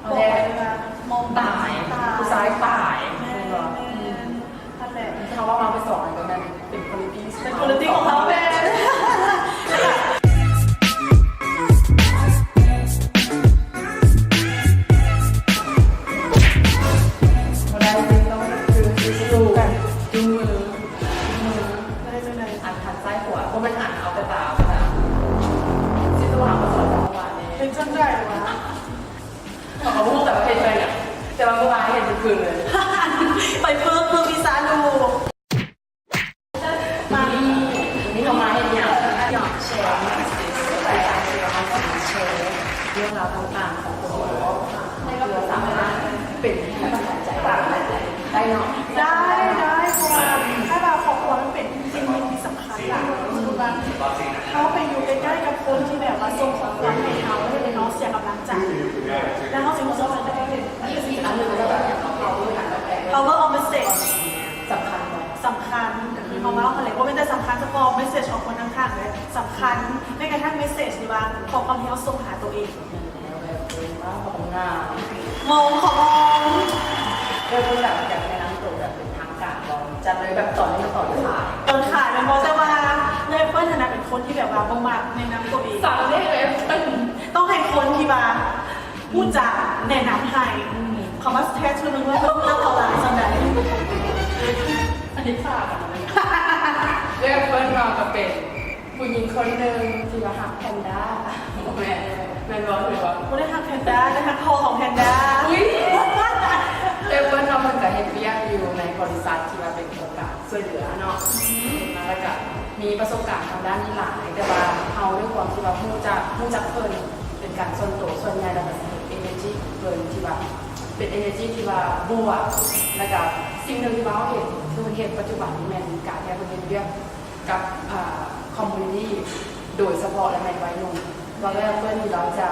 ແລ້ວ ມອງຕາຍ ຕາຍ ຜູ້ຊາຍຕາຍ ແມ່ນ ແມ່ນ ແມ່ນ ນັ້ນແຫຼະ ຖ້າວ່າເຮົາໄປສອນກໍແມ່ນເປັນ quality ເປັນ quality ຂອງເຮົາແມ່ນ ບໍ່ໄດ້ ຕ້ອງຄື ຄືກັນ ຈູງມື ຈູງມື ໄດ້ ໄດ້ ໄດ້ ອັນຫັນຊ້າຍຂວາ ບໍ່ແມ່ນຫັນເອົາແຕ່ຕາ ຊິໂທຫາ ເປັນຈັ່ງໃດວະ? ເຂົາກໍບໍ່ຮູ້ກັນວ່າເຮັດໄປຫຍັງ ແຕ່ວ່າເມື່ອວານເຫັນເປັນຄືນເລີຍ ໄປຝຶກ ຝຶກວິຊາຢູ່ ມານີ້ ນີ້ເຮົາມາເຮັດຫຍັງ? ແຊ ແຊເລື່ອງລາວຕ່າງໆຂອງຄົນ ເພື່ອສາມາດເປັນແຮງບັນດານໃຈໄດ້ເນາະ ໄດ້ ໄດ້ ເພາະວ່າຖ້າວ່າຄອບຄົວມັນເປັນສິ່ງທີ່ສຳຄັນ ຄັນລະ ສົມມຸດວ່າເຮົາໄປຢູ່ໃກ້ໆກັບຄົນທີ່ແບບວ່າສົ່ງຂໍ້ຄວາມໃຫ້ເຮົາ ເຮັດໃຫ້ເຮົາເສຍກຳລັງໃຈ ແລ້ວເຮົາຊິຮູ້ສຶກວ່າ power of message ສຳຄັນບໍ່? ສຳຄັນ ກໍຄືເຮົາເວົ້າຫັ້ນແຫຼະ ບໍ່ແມ່ນແຕ່ສຳຄັນສະເພາະ message ຂອງຄົນຂ້າງໆເດ້ ສຳຄັນແມ້ກະທັ້ງ message ທີ່ວ່າ ຂໍ້ຄວາມທີ່ເຮົາສົ່ງຫາຕົວເອງ. ແມ່ນແລ້ວ ແບບເພິ່ນວ່າຂອບຄຸນນາ ມອງ ຂອບຄຸນ ແລ້ວເພິ່ນແບບຢາກແນະນຳໂຕແບບເປັນທາງການບໍ່? ຈັດເລີຍແບບຕອນນີ້ມາຕອນຂາຍ ຕອນຂາຍແມ່ນບໍ່? ແຕ່ວ່າເອື້ອຍເພິ່ນຫັ້ນນະເປັນຄົນທີ່ແບບວ່າບໍ່ມັກແນະນຳໂຕເອງ ສາວເດ້ເອື້ອຍເພິ່ນ ຕ້ອງໃຫ້ຄົນທີ່ວ່າຮູ້ຈັກແນະນຳໃຫ້ ອືມ ເຂົາມາແທສເບິ່ງວ່າເພິ່ນຮູ້ຈັກເຂົາຫຼາຍສ່ຳໃດ ອັນນີ້ພາດກັນເລີຍ ເອື້ອຍເພິ່ນເນາະ ກໍເປັນ ຜູ້ຍິງຄົນໜຶ່ງທີ່ວ່າຮັກແພນດ້າ ແມ່ນ ແມ່ນບໍ່? ຫຼືວ່າ ບໍ່ໄດ້ຮັກແພນດ້າ ແຕ່ຮັກພໍ່ຂອງແພນດ້າ ອຸ້ຍ ແຕ່ເພິ່ນເນາະ ເພິ່ນກະເຮັດວຽກຢູ່ໃນບໍລິສັດທີ່ວ່າເປັນໂຄງການຊ່ວຍເຫຼືອເນາະ ອືມ ມາແລ້ວກະມີປະສົບການທາງດ້ານນີ້ຫຼາຍ ແຕ່ວ່າເຮົາດ້ວຍຄວາມທີ່ວ່າຮູ້ຈັກ ຮູ້ຈັກເພິ່ນເປັນການສ່ວນໂຕ ສ່ວນໃຫຍ່ແລ້ວກະຊິເຫັນ energy ເພິ່ນທີ່ວ່າເປັນ energy ທີ່ວ່າບວກ ແລ້ວກະສິ່ງໜຶ່ງທີ່ວ່າເຮົາເຫັນ ຄືເພິ່ນເຮັດປັດຈຸບັນນີ້ແມ່ນການທີ່ເພິ່ນເຮັດວຽກ ກັບ ອ່າ ຄອມມູນິຕີ້ ໂດຍສະເພາະ ແລະ ແມ່ນໄວໜຸ່ມ ເວົ້າແລ້ວເພິ່ນນີ້ລາວຈະ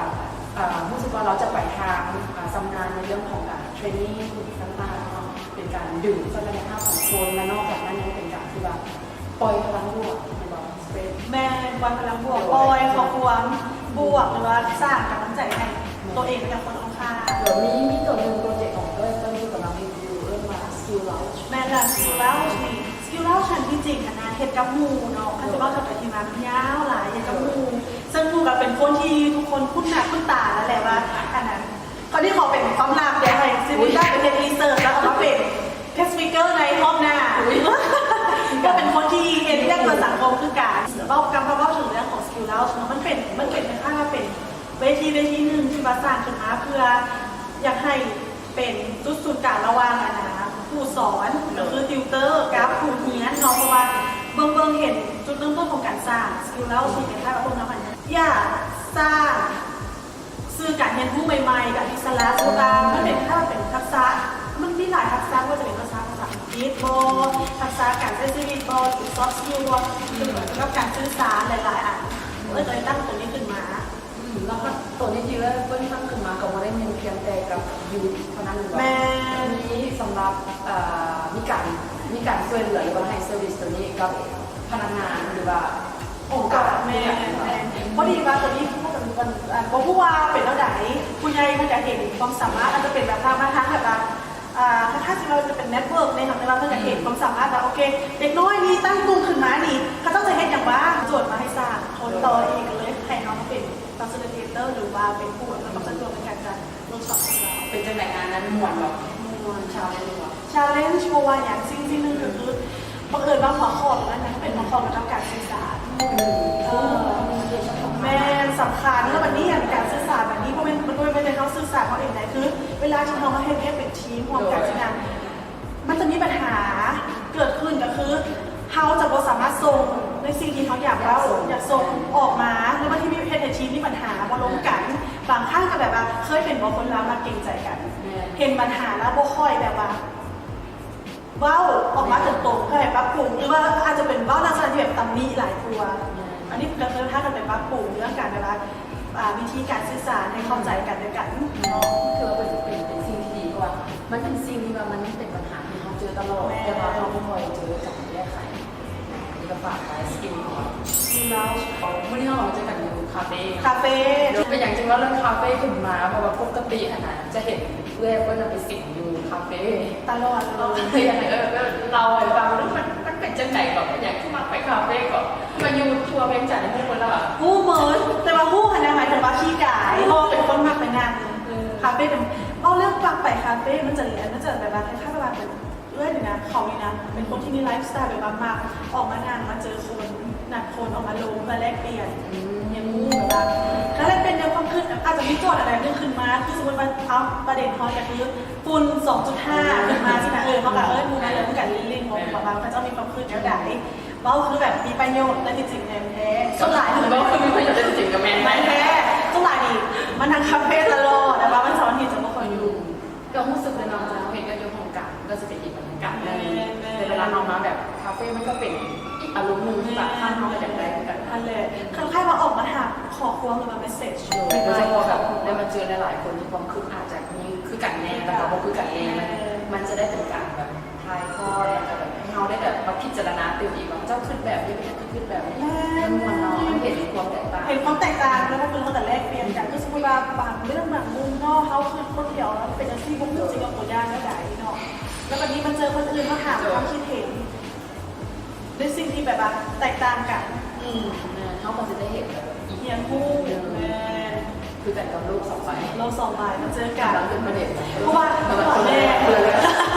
ອ່າ ຮູ້ສຶກວ່າລາວຈະໄປທາງ ອ່າ ຊຳນານໃນເລື່ອງຂອງການເທຣນນິງຕ່າງໆເນາະ ເປັນການດຶງສັກກະຍະພາບຂອງຄົນ ແລະ ນອກຈາກນັ້ນຍັງເປັນການທີ່ວ່າປ່ອຍພະລັງບວກ ແມ່ນບໍ່? ແມ່ນ ປ່ອຍພະລັງບວກ ປ່ອຍຂໍ້ຄວາມບວກ ຫຼືວ່າສ້າງກຳລັງໃຈໃຫ້ໂຕເອງ ແລະ ຄົນ ແລ້ວມີ ມີໂຕໜຶ່ງໂປຣເຈັກຂອງເອີ່ນ ເພິ່ນທີ່ກຳລັງເຮັດຢູ່ ເອີ້ນວ່າ Skill Lounge ແມ່ນລະ Skill Lounge ນີ້ Skill Lounge ຫັ້ນທີ່ຈິງຫັ້ນນະ ເຮັດກັບໝູ່ເນາະ ຄັນຊິເວົ້າເຖິງກໍທີ່ມາມັນຍາວຫຼາຍ ເຮັດກັບໝູ່ ເຊິ່ງໝູ່ກໍເປັນຄົນທີ່ທຸກຄົນຄຸ້ນໜ້າຄຸ້ນຕາແລ້ວແຫຼະວ່າ ອັນນັ້ນ ຕອນນີ້ຂໍເປັນຄວາມລັບ ດຽວໃຫ້ຊິບຸນດາໄປເຮັດຣີເສີດ ແລ້ວເອົາມາເປັນ guest speaker ໃນຮອບໜ້າ ກໍເປັນຄົນທີ່ເຮັດວຽກເພື່ອສັງຄົມຄືກັນ ເວົ້າ ກັບມາເວົ້າເຖິງເລື່ອງຂອງ Skill Lounge ເນາະ ມັນເປັນ ມັນເປັນຄ້າຍໆວ່າເປັນ ເວທີ ເວທີໜຶ່ງທີ່ວ່າສ້າງຂຶ້ນມາເພື່ອຢາກໃຫ້ເປັນຈຸດສູນກາງລະຫວ່າງ ອັນນະ ຜູ້ສອນ ກໍຄືຕິວເຕີ ກັບຜູ້ຮຽນເນາະ ເພາະວ່າເບິ່ງ ເບິ່ງເຫັນຈຸດເລີ່ມຕົ້ນຂອງການສ້າງ Skill Lounge ນີ້ ເປັນຄ້າຍໆວ່າພວກເຮົາຫັ້ນ ຢາກສ້າງສື່ການຮຽນຮູ້ໃໝ່ໆ ແບບອິດສະຫຼະ ສົມມຸດວ່າມັນເປັນ ຖ້າເປັນທັກສະ ມັນມີຫຼາຍທັກສະ ບໍ່ວ່າຈະເປັນທັກສະພາສາອັງກິດບໍ ທັກສະການໃຊ້ຊີວິດບໍ ຫຼື soft skill ບໍ ຫຼື ສຳລັບການສື່ສານຫຼາຍໆອັນ ເອີ ກໍເລີຍຕັ້ງໂຕນີ້ຂຶ້ນມາ. ອືມ ແລ້ວກໍໂຕນີ້ທີ່ເອີ້ນຕັ້ງຂຶ້ນມາກໍບໍ່ໄດ້ແມ່ນພຽງແຕ່ກັບຢູດເທົ່ານັ້ນແມ່ນບໍ່? ແມ່ນ ມີສຳລັບ ເອີ ມີການ ມີການຊ່ວຍເຫຼືອ ຫຼືວ່າໃຫ້ເຊີວິສໂຕນີ້ກັບພະນັກງານ ຫຼືວ່າອົງການ ແມ່ນ ແມ່ນ ພໍດີວ່າໂຕນີ້ ບໍ່ຮູ້ວ່າເປັນແນວໃດ ຜູ້ໃຫຍ່ເພິ່ນກະເຫັນຄວາມສາມາດ ອາດຈະເປັນແບບວ່າມາທາງແບບວ່າ ອ່າ ຄ້າຍໆຊິວ່າຈະເປັນ network ເນາະ ແຕ່ວ່າເພິ່ນກະເຫັນຄວາມສາມາດວ່າ ໂອເຄ ເດັກນ້ອຍນີ້ຕັ້ງກຸ່ມຂຶ້ນມານີ້ ເຂົາເຈົ້າຈະເຮັດຫຍັງຫວາ ຈວນມາໃຫ້ສ້າງຄົນຕໍ່ອີກ ກໍເລີຍໃຫ້ເຮົາມາເປັນ facilitator ຫຼືວ່າເປັນຜູ້ອຳນວຍຄວາມສະດວກໃນການຈັດ workshop ຂອງເຮົາ. ເປັນຈັ່ງໃດງານນັ້ນ ມ່ວນບໍ່? ມ່ວນ challenge ບໍ່? Challenge ເພາະວ່າຫຍັງ? ສິ່ງ ສິ່ງໜຶ່ງກໍຄື ບັງເອີນວ່າຫົວຂໍ້ຕົວນັ້ນນະ ເປັນຫົວຂໍ້ກ່ຽວກັບການສື່ສານ ອືມ ເອີ ແມ່ນ ສຳຄັນ ແລ້ວບັດນີ້ ອັນ ການສື່ສານບັດນີ້ ບໍ່ແມ່ນ ບໍ່ແມ່ນແຕ່ເຮົາສື່ສານເຮົາເອງໃດ ຄືເວລາທີ່ເຮົາມາເຮັດວຽກເປັນທີມຮ່ວມກັນ ໂດຍ ຊີ້ນະ ມັນຈະມີບັນຫາເກີດຂຶ້ນ ກໍຄືເຮົາຈະບໍ່ສາມາດສົ່ງໃນສິ່ງທີ່ເຮົາຢາກເວົ້າ ຢາກສົ່ງອອກມາ ແລ້ວບາງທີເຮັດໃຫ້ທີມມີບັນຫາບໍ່ລົງກັນ ບາງຄັ້ງກໍແບບວ່າ ເຄີຍເປັນບໍ່ ຄົນລາວມັກເກງໃຈກັນ ແມ່ນ ເຫັນບັນຫາແລ້ວບໍ່ຄ່ອຍແບບວ່າ ເວົ້າອອກມາຕົງໆ ເພື່ອໃຫ້ປັບປຸງ ຫຼືວ່າອາດຈະເປັນເວົ້າລັກສະນະທີ່ແບບຕຳໜິຫຼາຍກວ່າ ອັນນີ້ກໍເຄີຍພາກັນໄປປັບປຸງເລື່ອງການແບບວ່າ ອ່າ ວິທີການສື່ສານໃຫ້ເຂົ້າໃຈກັນແລະກັນເນາະ ຖືວ່າເປັນ ເປັນ ເປັນສິ່ງທີ່ດີ ເພາະວ່າມັນເປັນສິ່ງທີ່ວ່າມັນເປັນບັນຫາທີ່ເຮົາເຈີຕະຫຼອດ ແມ່ນ ແຕ່ວ່າເຮົາບໍ່ຄ່ອຍເຈີການແກ້ໄຂ ອັນນີ້ກໍຝາກໄວ້ Skill Lounge ມື້ນີ້ເຮົາມາເຈີກັນຢູ່ Cafe ຄາເຟ ເປັນຫຍັງຈຶ່ງເວົ້າເລື່ອງຄາເຟຂຶ້ນມາ? ເພາະວ່າປົກກະຕິຫັ້ນນະ ຈະເຫັນເອື້ອຍເພິ່ນນະໄປສິງຢູ່ຄາເຟຕະຫຼອດເລີຍ. ເອີ ເອີ ເລົ່າໃຫ້ຟັງເບິ່ງ ມັນ ມັນເປັນຈັ່ງໃດເກາະ? ເປັນຫຍັງຄືມັກໄປຄາເຟເກາະ? ມາຢູ່ທົ່ວວຽງຈັນນີ້ໝົດແລ້ວອະ. ຮູ້ໝົດ ແຕ່ວ່າຮູ້ຫັ້ນນະ ໝາຍເຖິງວ່າຂີ້ກາຍ ເພາະວ່າເປັນຄົນມັກໄປນັ່ງ ເອີ ຄາເວົ້ນ ເວົ້າເລື່ອງປັກໄປຄາເຟ ມັນຈະ ມັນຈະແບບວ່າ ຄ້າຍໆ ແບບວ່າເອື້ອຍນີ້ນະ ເຂົານີ້ນະ ເປັນຄົນທີ່ມີໄລຟ໌ສະໄຕລ໌ແບບວ່າມັກອອກມານັ່ງ ມາເຈີຄົນ ນັດຄົນອອກມາລົມ ເພື່ອແລກປ່ຽນ ອືມ ຮຽນຮູ້ແບບວ່າ ການແລກປ່ຽນແນວຄວາມຄິດ ອາດຈະມີໂຈດອັນໃດໜຶ່ງຂຶ້ນມາ ຄືສົມມຸດວ່າ ເອົາ ປະເດັນຮອດກໍຄືຝຸ່ນສອງຈຸດຫ້າຂຶ້ນມາຊີ້ນະ ເອີ ເຮົາກໍເອີ້ນໝູ່ມາລົມກັນຫຼິ້ນ ເວົ້າ ເອີ ເວົ້າວ່າເຂົາເຈົ້າມີຄວາມຄິດແນວໃດ ເວົ້າຄືແບບມີປະໂຫຍດ ແຕ່ທີ່ຈິງແມ່ນແທ້ ສ່ວນຫຼາຍ ເວົ້າຄືມີປະໂຫຍດ ແຕ່ທີ່ຈິງກໍແມ່ນ ແມ່ນແທ້ ສ່ວນຫຼາຍນີ້ມານັ່ງຄາເຟຕະຫຼອດ ແຕ່ວ່າວັນເສົາວັນອາທິດຈະບໍ່ຄ່ອຍຢູ່ ກໍຮູ້ສຶກເລີຍເນາະ ເຮົາເຮັດວຽກຢູ່ຫ້ອງການ ກໍຊິເປັນອີກບັນຍາກາດໜຶ່ງ ແມ່ນໆ ແຕ່ເວລາເຮົາມາແບບຄາເຟ ມັນກໍເປັນອີກອາລົມໜຶ່ງທີ່ແບບ ແມ່ນ ທາງເຮົາກໍຢາກໄດ້ຄືກັນ ຫັ້ນແຫຼະ ອືມ ຄ້າຍໆວ່າອອກມາຫາຂໍ້ຄວາມ ຫຼືວ່າເມສເສດ ໂດຍສະເພາະແບບໄດ້ມາເຈີຫຼາຍໆຄົນທີ່ຄວາມຄິດອາດຈະມີຄືກັນແດ່ ແລ້ວກໍບໍ່ຄືກັນແດ່ ມັນ ແມ່ນ ມັນຈະໄດ້ເປັນການແບບຖ່າຍທອດ ແລ້ວກໍແບບໃຫ້ເຮົາໄດ້ແບບມາພິຈາລະນາຕື່ມອີກວ່າ ເຈົ້າຄິດແບບນີ້ ເປັນຫຍັງຄືຄິດແບບນີ້ ແມ່ນ ມັນມ່ວນເນາະ ມັນເຫັນຄວາມແຕກຕ່າງ ເຫັນຄວາມແຕກຕ່າງ ແລ້ວກໍຄືເຮົາກໍແລກປ່ຽນກັນ ຄືສົມມຸດວ່າບາງເລື່ອງບາງມຸມເນາະ ເຮົາຄິດຄົນດຽວ ແລ້ວເປັນຈັ່ງຊີ້ ບໍ່ຮູ້ຊິເອົາຕົວຢ່າງແນວໃດເນາະ ແລ້ວບັດນີ້ມາເຈີຄົນອື່ນ ມາຖາມຄວາມຄິດເຫັນ ໃນສິ່ງທີ່ແບບວ່າແຕກຕ່າງກັນ ອືມ ແມ່ນ ເຮົາກໍຊິໄດ້ເຫັນແບບອີກ ຮຽນຮູ້ ແມ່ນ ຄືກັນກັບໂລກສອງໃບ ໂລກສອງໃບມາເຈີກັນ ກຳລັງເປັນປະເດັນ ເພາະວ່າ ແມ່ນ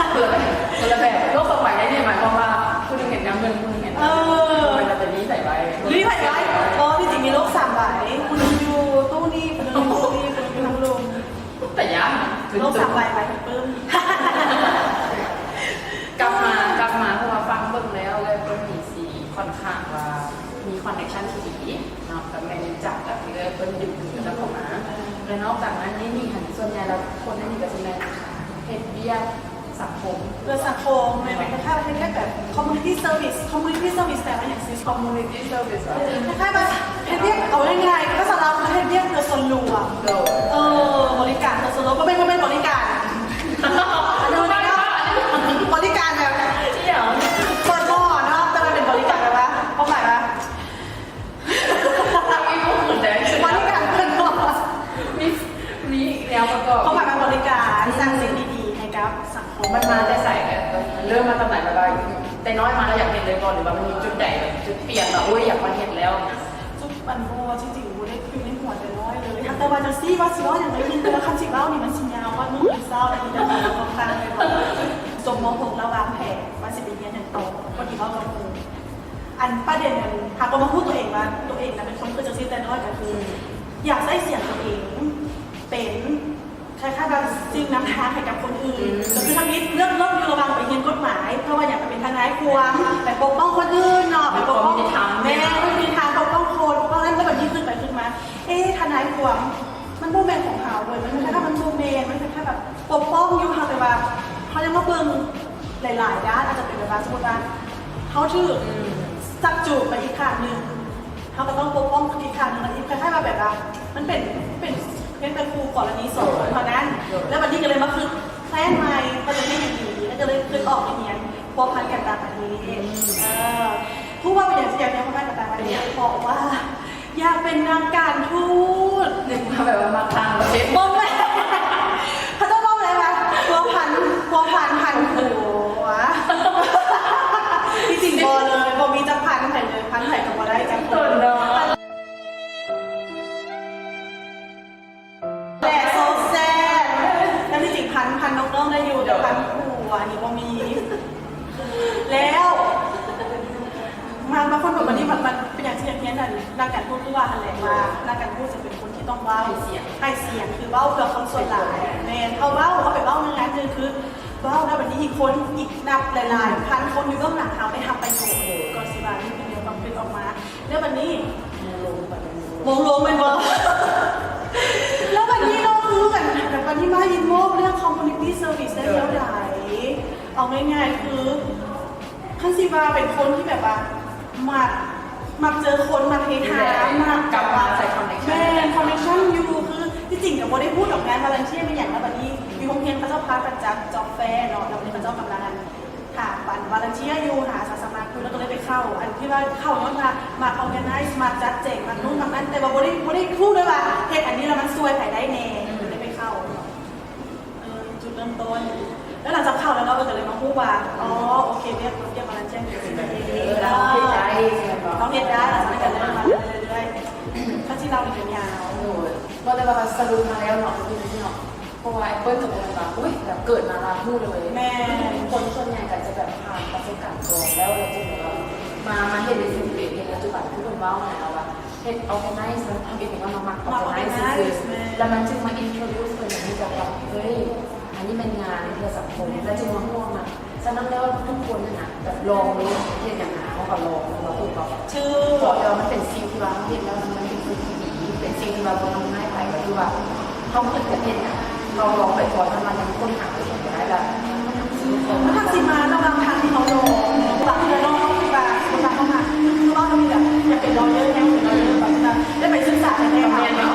ຄົນລະແບບ ໂລກສອງໃບໃນນີ້ໝາຍຄວາມວ່າຜູ້ໜຶ່ງເຮັດງານເງິນ ຜູ້ໜຶ່ງເຮັດ ເອີ ມັນກໍຈະມີໃຜໄວ ມີໃຜໄວ ບໍ່ ທີ່ຈິງມີໂລກສາມໃບ ຜູ້ໜຶ່ງຢູ່ຕູ້ນີ້ ຜູ້ໜຶ່ງຢູ່ຕູ້ນີ້ ຜູ້ໜຶ່ງຢູ່ທາງລຸ່ມ ແຕ່ຍາກ ໂລກສາມໃບໄປເບິ່ງ ກັບມາ ກັບມາ ເພາະວ່າຟັງເບິ່ງແລ້ວ ເອື້ອຍເພິ່ນນີ້ຊິຄ່ອນຂ້າງວ່າມີຄອນເນັກຊັນທີ່ດີເນາະ ກໍແມ່ນຈາກແບບທີ່ເອື້ອຍເພິ່ນດຶງດູດເຂົາເຂົ້າມາ ແລະ ນອກຈາກນັ້ນໃນນີ້ຫັ້ນ ສ່ວນໃຫຍ່ແລ້ວຄົນໃນນີ້ກໍຊິແມ່ນເຮັດວຽກສັງຄົມ ເພື່ອສັງຄົມ ແມ່ນ ແມ່ນຄ້າຍໆວ່າເຮັດວຽກແບບຄອມມູນິຕີ້ເຊີວິສ ຄອມມູນິຕີ້ເຊີວິສແປວ່າຫຍັງ? ຊິ ຄອມມູນິຕີ້ເຊີວິສ ຄ້າຍໆວ່າເຮັດວຽກ ເອົາງ່າຍໆ ພາສາລາວຄືເຮັດວຽກເພື່ອສ່ວນລວມ ໂດຍ ເອີ ບໍລິການເພື່ອສ່ວນລວມ ບໍ່ແມ່ນ ບໍ່ແມ່ນບໍລິການ ອັນນັ້ນ ບໍລິການແບບ ອີ່ຫຍັງ ເປີດໝໍ້ເນາະ ແຕ່ວ່າເປັນບໍລິການແບບວ່າ ຄວາມໝາຍວ່າ ມີຜູ້ອື່ນໄດ້ ບໍລິການເປີດໝໍ້ ມີ ມີແນວປະກອບ ຄວາມໝາຍວ່າບໍລິການ ສ້າງສິ່ງດີໆໃຫ້ກັບສັງຄົມ ມັນມາແຕ່ໃສ? ເລີ່ມມາຕອນໃດ? ແບບວ່າແຕ່ນ້ອຍມາແລ້ວຢາກເຮັດເລີຍບໍ່ ຫຼືວ່າມັນມີຈຸດໃດ ແບບຈຸດປ່ຽນວ່າ ໂອ້ຍ ຢາກມາເຮັດແລ້ວ? ຈຸດ ອັນບໍ່ ທີ່ຈິງບໍ່ໄດ້ຢູ່ໃນຫົວແຕ່ນ້ອຍເລີຍ ແຕ່ວ່າຈັ່ງຊີ້ ວ່າຊິເວົ້າຫຍັງໄດ້ຍິນ ແຕ່ວ່າຄຳຊິເວົ້ານີ້ມັນຊິຍາວຮອດມື້ອື່ນເຊົ້າ ອັນນີ້ກໍຕ້ອງເວົ້າຄ່ອນຂ້າງໄປເນາະ ຈົບ ມ.ຫົກ ແລ້ວວາງແຜນວ່າຊິໄປຮຽນຫຍັງຕໍ່ ພໍດີເວົ້າກັບໝູ່ ອັນປະເດັນ ອັນ ຫາກໍມາຮູ້ຕົວເອງວ່າ ຕົວເອງນະເປັນຄົນຄືຈັ່ງຊີ້ແຕ່ນ້ອຍ ກໍຄື ອືມ ຢາກໃຊ້ສຽງຕົວເອງເປັນ ຄ້າຍໆວ່າສິ່ງນຳທາງໃຫ້ກັບຄົນອື່ນ ອືມ ກໍຄືທຳອິດເລືອກລົດຢູ່ລະຫວ່າງໄປຮຽນກົດໝາຍ ເພາະວ່າຢາກໄປເປັນທະນາຍຄວາມ ໄປປົກປ້ອງຄົນອື່ນເນາະ ໄປປົກປ້ອງ ຄວາມຍຸຕິທຳ ແມ່ນ ຄວາມຍຸຕິທຳ ປົກປ້ອງຄົນ ເພາະນັ້ນ ແລ້ວບັດນີ້ຄິດໄປຄິດມາ ເອະ ທະນາຍຄວາມ ມັນບໍ່ແມ່ນຂອງເຮົາເວີຍ ມັນຄ້າຍໆ ມັນບໍ່ແມ່ນ ມັນຄ້າຍໆແບບປົກປ້ອງຢູ່ ເຮົາ ແຕ່ວ່າເຮົາຍັງມາເບິ່ງ ຫຼາຍໆດ້ານ ອາດຈະເປັນແບບວ່າ ສົມມຸດວ່າເຮົາຖືກ ອືມ ຊັກຈູງໄປອີກຂ້າງໜຶ່ງ ເຮົາກໍຕ້ອງປົກປ້ອງອີກຂ້າງໜຶ່ງ ອີກ ຄ້າຍໆວ່າແບບວ່າ ມັນເປັນ ເປັນ ເປັນ ເປັນຄູ່ກໍລະນີສອງຄົນເທົ່ານັ້ນ ແລ້ວບັດນີ້ກໍເລີຍມາຄິດແພລນໃໝ່ວ່າຈະເຮັດຫຍັງດີ ແລ້ວກໍເລີຍຄິດອອກໄປຮຽນພົວພັນກັນຕ່າງປະເທດ ອືມ ເອີ ຮູ້ວ່າເປັນຫຍັງຊິຢາກຮຽນພົວພັນກັນຕ່າງປະເທດ ເພາະວ່າ ຢາກເປັນນັກການທູດ ນຶກວ່າແບບວ່າມັກຕ່າງປະເທດ ບໍ່ແມ່ນ ເຂົາເຈົ້າເວົ້າໄດ້ວ່າ ພົວພັນ ພົວພັນພັນຜົວ ທີ່ຈິງບໍ່ເລີຍ ບໍ່ມີຈັກພັນໃຜເລີຍ ພັນໃຜກໍບໍ່ໄດ້ຈັກຄົນເນາະ ແຫຼະ ໂຊແຊດ ແຕ່ທີ່ຈິງພັນ ພັນນ້ອງໆໄດ້ຢູ່ ແຕ່ພັນຜົວນີ້ບໍ່ມີ ແລ້ວ ມາ ມາຄົນແບບນີ້ ມັນ ມັນເປັນຫຍັງທີ່ຢາກຮຽນອັນ ນັກການທູດ ຄືວ່າຫັ້ນແຫຼະ ວ່ານັກການທູດຈະເປັນຄົນທີ່ຕ້ອງເວົ້າ ໃຫ້ສຽງ ໃຫ້ສຽງ ຄືເວົ້າເພື່ອຄົນສ່ວນຫຼາຍ ແມ່ນ ເຮົາເວົ້າ ເຮົາໄປເວົ້າໃນງານອື່ນ ຄືເວົ້າ ແລ້ວບັດນີ້ອີກຄົນ ອີກນັບຫຼາຍໆພັນຄົນຢູ່ເບື້ອງຫຼັງເຮົາໄດ້ຮັບປະໂຫຍດ ກໍຊິວ່ານີ້ເປັນແນວຄວາມຄິດອອກມາ ແລ້ວບັດນີ້ ໂມງລົງ ໂມງລົງແມ່ນບໍ່? ແລ້ວບັດນີ້ເນາະ ຄືກັນ ແບບບັດນີ້ມາອິນວອລເລື່ອງຄອມມູນິຕີ້ເຊີວິສໄດ້ແນວໃດ? ເອົາງ່າຍໆ ຄື ຄັນຊິວ່າເປັນຄົນທີ່ແບບວ່າ ມັກ ມັກເຈີຄົນ ມັກເຮຮາ ມັກກັບມາໃສ່ຄອນເນັກຊັນ ແມ່ນ ຄອນເນັກຊັນຢູ່ ຄືທີ່ຈິງກໍບໍ່ໄດ້ຮູ້ດອກ ງານວອລັນເທີຍແມ່ນຫຍັງ ແລ້ວບັດນີ້ຢູ່ໂຮງຮຽນເຂົາເຈົ້າພາກັນຈັດຈອບແຟເນາະ ແລ້ວບັດນີ້ເຂົາເຈົ້າກຳລັງ ຖ້າອັນວອລັນເທີຍຢູ່ ຫາອາສາສະໝັກ ແລ້ວກໍເລີຍໄປເຂົ້າ ອັນທີ່ວ່າເຂົ້າຍ້ອນວ່າມັກ organize ມັກຈັດແຈງ ມັກນູ້ນມັກນັ້ນ ແຕ່ວ່າບໍ່ໄດ້ ບໍ່ໄດ້ຮູ້ເລີຍວ່າເຮັດອັນນີ້ແລ້ວມັນຊ່ວຍໃຜໄດ້ແດ່ ກໍເລີຍໄປເຂົ້າ. ເອີ ຈຸດເລີ່ມຕົ້ນ ແລ້ວຫຼັງຈາກເຂົ້າແລ້ວເນາະ ເອີ ກໍເລີຍມາຮູ້ວ່າ ອໍ ໂອເຄ ວຽກ ວຽກ volunteer ເປັນແບບນີ້ ເອີ ເຮົາເຮັດໄດ້ ເຮົາເຮັດໄດ້ ຫຼັງຈາກນັ້ນກໍເລີ່ມມາເລື້ອຍໆ ຄັນຊິເລົ່ານີ້ກໍຍາວ ໂດຍ ເວົ້າແຕ່ວ່າສະຫຼຸບມາແລ້ວເນາະ ເປັນຈັ່ງຊີ້ເນາະ ເພາະວ່າແອັບເປິ້ນກໍບໍ່ແມ່ນວ່າ ອຸ້ຍ ແບບເກີດມາລະຮູ້ເລີຍ ແມ່ນ ຄົນສ່ວນໃຫຍ່ກໍຈະແບບຜ່ານປະສົບການກ່ອນ ແລ້ວ ແລ້ວຈຶ່ງແບບວ່າມາ ມາເຮັດໃນສິ່ງທີ່ຕົວເອງເຮັດປັດຈຸບັນ ຄືເພິ່ນເວົ້າຫັ້ນນະວ່າ ເຮັດ organize ມັນທຳເອງເຫັນວ່າມັນມັກ organize ຊື່ໆ ແລ້ວມັນຈຶ່ງມາ introduce ເພິ່ນໃຫ້ຮູ້ຈັກວ່າ ເຮີ້ຍ ອັນນີ້ແມ່ນງານເພື່ອສັງຄົມ ແລ້ວຈຶ່ງມາຮ່ວມນະ. ສະນັ້ນແລ້ວທຸກຄົນຫັ້ນນະ ແບບລອງເລີຍ ເຮັດຫຍັງນະ ເຮົາກໍລອງ ລອງເບິ່ງ ກໍຖືກ ເພາະວ່າມັນເປັນສິ່ງທີ່ວ່າເຮົາເຮັດແລ້ວ ມັນເປັນສິ່ງທີ່ດີ ເປັນສິ່ງທີ່ວ່າບໍ່ທຳຮ້າຍໃຜ ກໍຄືວ່າ ເຮົາຄິດຈະເຮັດນະ ເຮົາລອງໄປກ່ອນ ຖ້າມັນຄົ້ນຫາຕົວເອງບໍ່ໄດ້ລະ ມັນທັງຊິມາລະຫວ່າງທາງທີ່ເຮົາລອງ ບາງເທື່ອເນາະ ເຮົາຄິດວ່າ ສົມມຸດວ່າເຮົາມັກ ຄືເວົ້າແນວນີ້ແຫຼະ ຢາກເປັນ lawyer ແນວເປັນ lawyer ແບບນັ້ນ ໄດ້ໄປສຶກສາແນວ ບໍ່ແມ່ນເຮົາ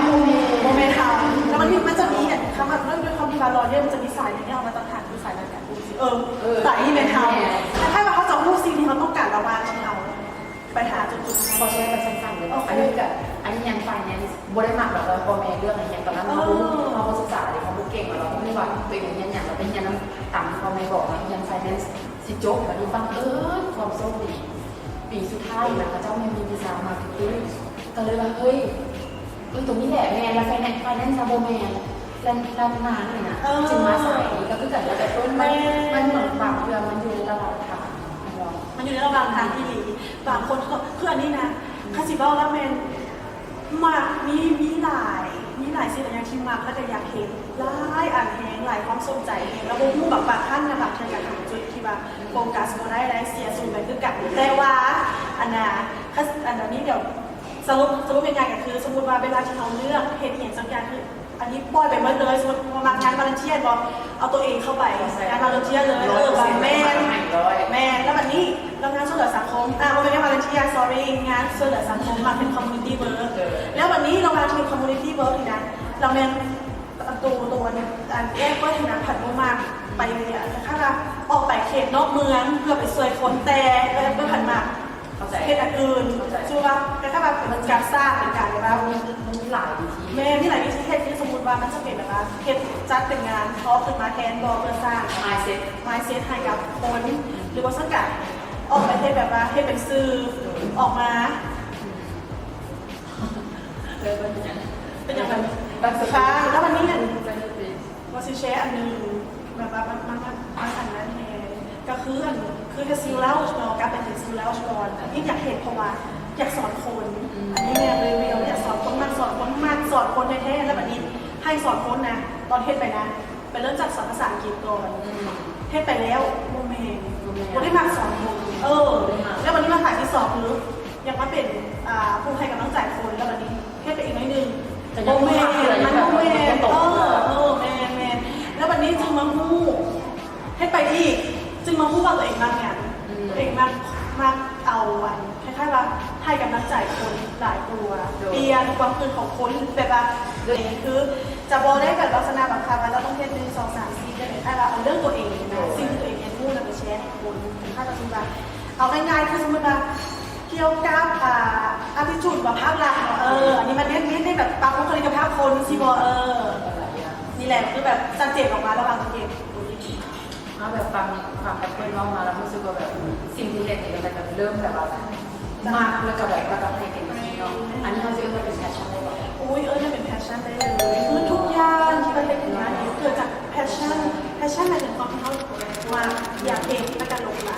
ບໍ່ແມ່ນເຮົາ ແລ້ວມັນ ມັນຈະມີ ຄຳວ່າເລື່ອງ ດ້ວຍຄວາມທີ່ວ່າ lawyer ມັນຈະມີສາຍໜຶ່ງທີ່ເຮົາມາຕະຖານ ຄືສາຍການ ເອີ ເອີ ສາຍນີ້ແມ່ນເຮົາ ແມ່ນ ຄ້າຍໆວ່າເຮົາຈະຮູ້ສິ່ງທີ່ເຮົາຕ້ອງການລະຫວ່າງເຮົາ ໄປຫາຈຸດໆ ຂໍແຊກໄປສັ້ນໆເລີຍ ໂອເຄ ອັນນີ້ກໍ ອັນນີ້ຍັງ finance ບໍ່ໄດ້ມັກດອກ ເພາະວ່າພໍ່ແມ່ເລືອກໃຫ້ຮຽນຕອນນັ້ນ ເອີ ເຮົາບໍ່ ເຮົາບໍ່ສຶກສາເລີຍ ເຮົາບໍ່ເກັ່ງ ເຮົາບໍ່ຮູ້ວ່າຕົວເອງຮຽນຫຍັງ ເຮົາໄປຮຽນນຳຕາມທີ່ພໍ່ແບັງເນາະ ຮຽນ finance ຊິຈົບ ບັດນີ້ບັງເອີນຄວາມໂຊກດີ ປີສຸດທ້າຍນະ ເຂົາເຈົ້າແມ່ນມີວິຊາ marketing ກໍເລີຍວ່າ ເຮີ້ຍ ເອີ ຕົວນີ້ແຫຼະແມ່ນ ແລ້ວ finance finance ຊະບໍ່ແມ່ນ ແລ້ວ ແລ້ວນາງນີ້ນະ ເອີ ຈຶ່ງມາສາຍນີ້ກໍຄືກັນ ແລ້ວແຕ່ເພິ່ນ ມັນ ແມ່ນ ມັນເໝືອນບາງເທື່ອມັນຢູ່ໃນລະຫວ່າງທາງ ແມ່ນບໍ່? ມັນຢູ່ໃນລະຫວ່າງທາງອີ່ຫຼີ ບາງຄົນ ຄື ຄືອັນນີ້ນະ ອືມ ຄັນຊິເວົ້າລະແມ່ນ ມັກ ມີ ມີຫຼາຍ ມີຫຼາຍສິ່ງຫຼາຍຢ່າງທີ່ມັກ ແລ້ວກໍຢາກເຮັດ ຫຼາຍອັນແຮງ ຫຼາຍຄວາມສົນໃຈແຮງ ແລ້ວບໍ່ຮູ້ ແບບບາງຄັ້ງນະ ບາງເທື່ອກໍຫາຈຸດທີ່ວ່າໂຟກັສບໍ່ໄດ້ ແລະ ເສຍສູນໄປຄືກັນ ແຕ່ວ່າ ອັນນ່າ ຄັນ ອັນນີ້ດຽວ ສະຫຼຸບ ສະຫຼຸບງ່າຍໆກໍຄື ສົມມຸດວ່າເວລາທີ່ເຮົາເລືອກເຮັດອີ່ຫຍັງສັກຢ່າງ ຄື ອັນນີ້ປ່ອຍໄປໝົດເລີຍ ສົມມຸດວ່າມັກງານ volunteer ບໍ່ ເອົາຕົວເອງເຂົ້າໄປງານ volunteer ເລີຍ ເອີ ແມ່ນ ແມ່ນ ແລ້ວບັດນີ້ ແລ້ວງານຊ່ວຍເຫຼືອສັງຄົມ ອ່າ ບໍ່ແມ່ນງານ volunteer sorry ງານຊ່ວຍເຫຼືອສັງຄົມ ມັກເປັນ community work ເອີ ແລ້ວບັດນີ້ລະຫວ່າງທີ່ community work ນີ້ນະ ລະແມ່ນ ໂຕ ໂຕອັນ ອັນແອັບເປິ້ນນະ ພັດບໍ່ມັກໄປ ອັນຄ້າຍວ່າອອກໄປເຂດນອກເມືອງ ເພື່ອໄປຊ່ວຍຄົນ ແຕ່ແອັບເປິ້ນພັດມັກ ເຂົ້າໃຈ ເຮັດອັນອື່ນ ເຂົ້າໃຈ ຄືວ່າ ຄ້າຍໆວ່າເປັນການສ້າງ ເປັນການແບບວ່າ ມັນ ມັນມີຫຼາຍວິທີ ແມ່ນ ມີຫຼາຍວິທີເຮັດ ຄືສົມມຸດວ່າມັນຈະເປັນແບບວ່າ ເຮັດ ຈັດເປັນງານ ທອຂຶ້ນມາແທນບໍ່ ເພື່ອສ້າງ mindset mindset ໃຫ້ກັບຄົນ ອືມ ຫຼືບໍ່ຊັ້ນກະອອກໄປເຮັດແບບວ່າ ເຮັດເປັນສື່ ອອກມາ ເອີ ເປັນຫຍັງ ເປັນຫຍັງ ແບບ ແບບສຸດທ້າຍ ແລ້ວມັນມີອັນ ວ່າຊິແຊອັນໜຶ່ງ ແບບວ່າມັນ ມັນ ມັນ ມັນອັນນັ້ນແຮງ ກໍຄືອັນ ຄື Head Skill Lounge ເນາະ ກັບໄປ Head Skill Lounge ກ່ອນ ອັນນີ້ຢາກເຮັດ ເພາະວ່າຢາກສອນຄົນ ອືມ ອັນນີ້ແມ່ນເລີຍ ຢາກສອນຄົນ ມັກສອນຄົນ ມັກສອນຄົນແທ້ໆ ແລ້ວບັດນີ້ໃຫ້ສອນຄົນນະ ຕອນເຮັດໄປນະ ໄປເລີ່ມຈາກສອນພາສາອັງກິດກ່ອນ ອືມ ເຮັດໄປແລ້ວ ບໍ່ແມ່ນ ບໍ່ແມ່ນ ບໍ່ໄດ້ມັກສອນຄົນ ເອີ ບໍ່ໄດ້ມັກ ແລ້ວບັດນີ້ມາສາຍທີສອງ ຄື ຢາກມາເປັນ ອ່າ ຜູ້ໃຫ້ກຳລັງໃຈຄົນ ແລ້ວບັດນີ້ເຮັດໄປອີກໜ້ອຍໜຶ່ງ ກໍຍັງບໍ່ມັກເທື່ອ ມັນບໍ່ແມ່ນ ເອີ ເອີ ແມ່ນໆ ແລ້ວບັດນີ້ຈຶ່ງມາຮູ້ ເຮັດໄປອີກ ຈຶ່ງມາຮູ້ວ່າຕົວເອງມັກຫຍັງ ອືມ ຕົວເອງມັກ ມັກເອົາອັນ ຄ້າຍໆວ່າໃຫ້ກຳລັງໃຈຄົນຫຼາຍກວ່າ ໂດຍ ປ່ຽນຄວາມຄິດຂອງຄົນ ແບບວ່າ ໂດຍ ຄືຈະບໍ່ໄດ້ແບບລັກສະນະບັງຄັບວ່າເຮົາຕ້ອງເຮັດ ໜຶ່ງ ສອງ ສາມ ສີ່ ແບບຄ້າຍໆວ່າເອົາເລື່ອງຕົວເອງ ໂດຍ ສິ່ງທີ່ຕົວເອງຮຽນຮູ້ນະໄປແຊໃຫ້ຄົນ ຄືຖ້າສົມມຸດວ່າ ເອົາງ່າຍໆ ຄືສົມມຸດວ່າ ກ່ຽວກັບ ອ່າ attitude ວ່າພາບລັກເນາະ ເອີ ອັນນີ້ມັນເນັ້ນ ເນັ້ນ ເນັ້ນແບບປັບບຸກຄະລິກກະພາບຄົນ ອືມ ຊີ້ບໍ່ ເອີ ນີ້ແຫຼະ ຄືແບບຊັດເຈນອອກມາລະຫວ່າງຕົວເອງ ເຮົາແບບຟັງ ຟັງແອັບເປິ້ນເວົ້າມາແລ້ວຮູ້ສຶກວ່າແບບ ອືມ ສິ່ງທີ່ເຮັດນີ້ກໍແບບເລີ່ມແບບວ່າມັກ ແລ້ວກໍແບບວ່າຕ້ອງໃຫ້ເຕັມທີ່ເນາະ ອັນນີ້ເຮົາຊິເອີ້ນວ່າເປັນ passion ໄດ້ບໍ່? ໂອ້ຍ ເອີ້ນວ່າເປັນ passion ໄດ້ເລີຍ ຄືທຸກຢ່າງທີ່ມັນເປັນຂຶ້ນມານີ້ເກີດຈາກ passion passion ໝາຍເຖິງຄວາມທີ່ເຮົາ ວ່າຢາກເຮັດ ແລ້ວກໍຫຼົງໄຫຼ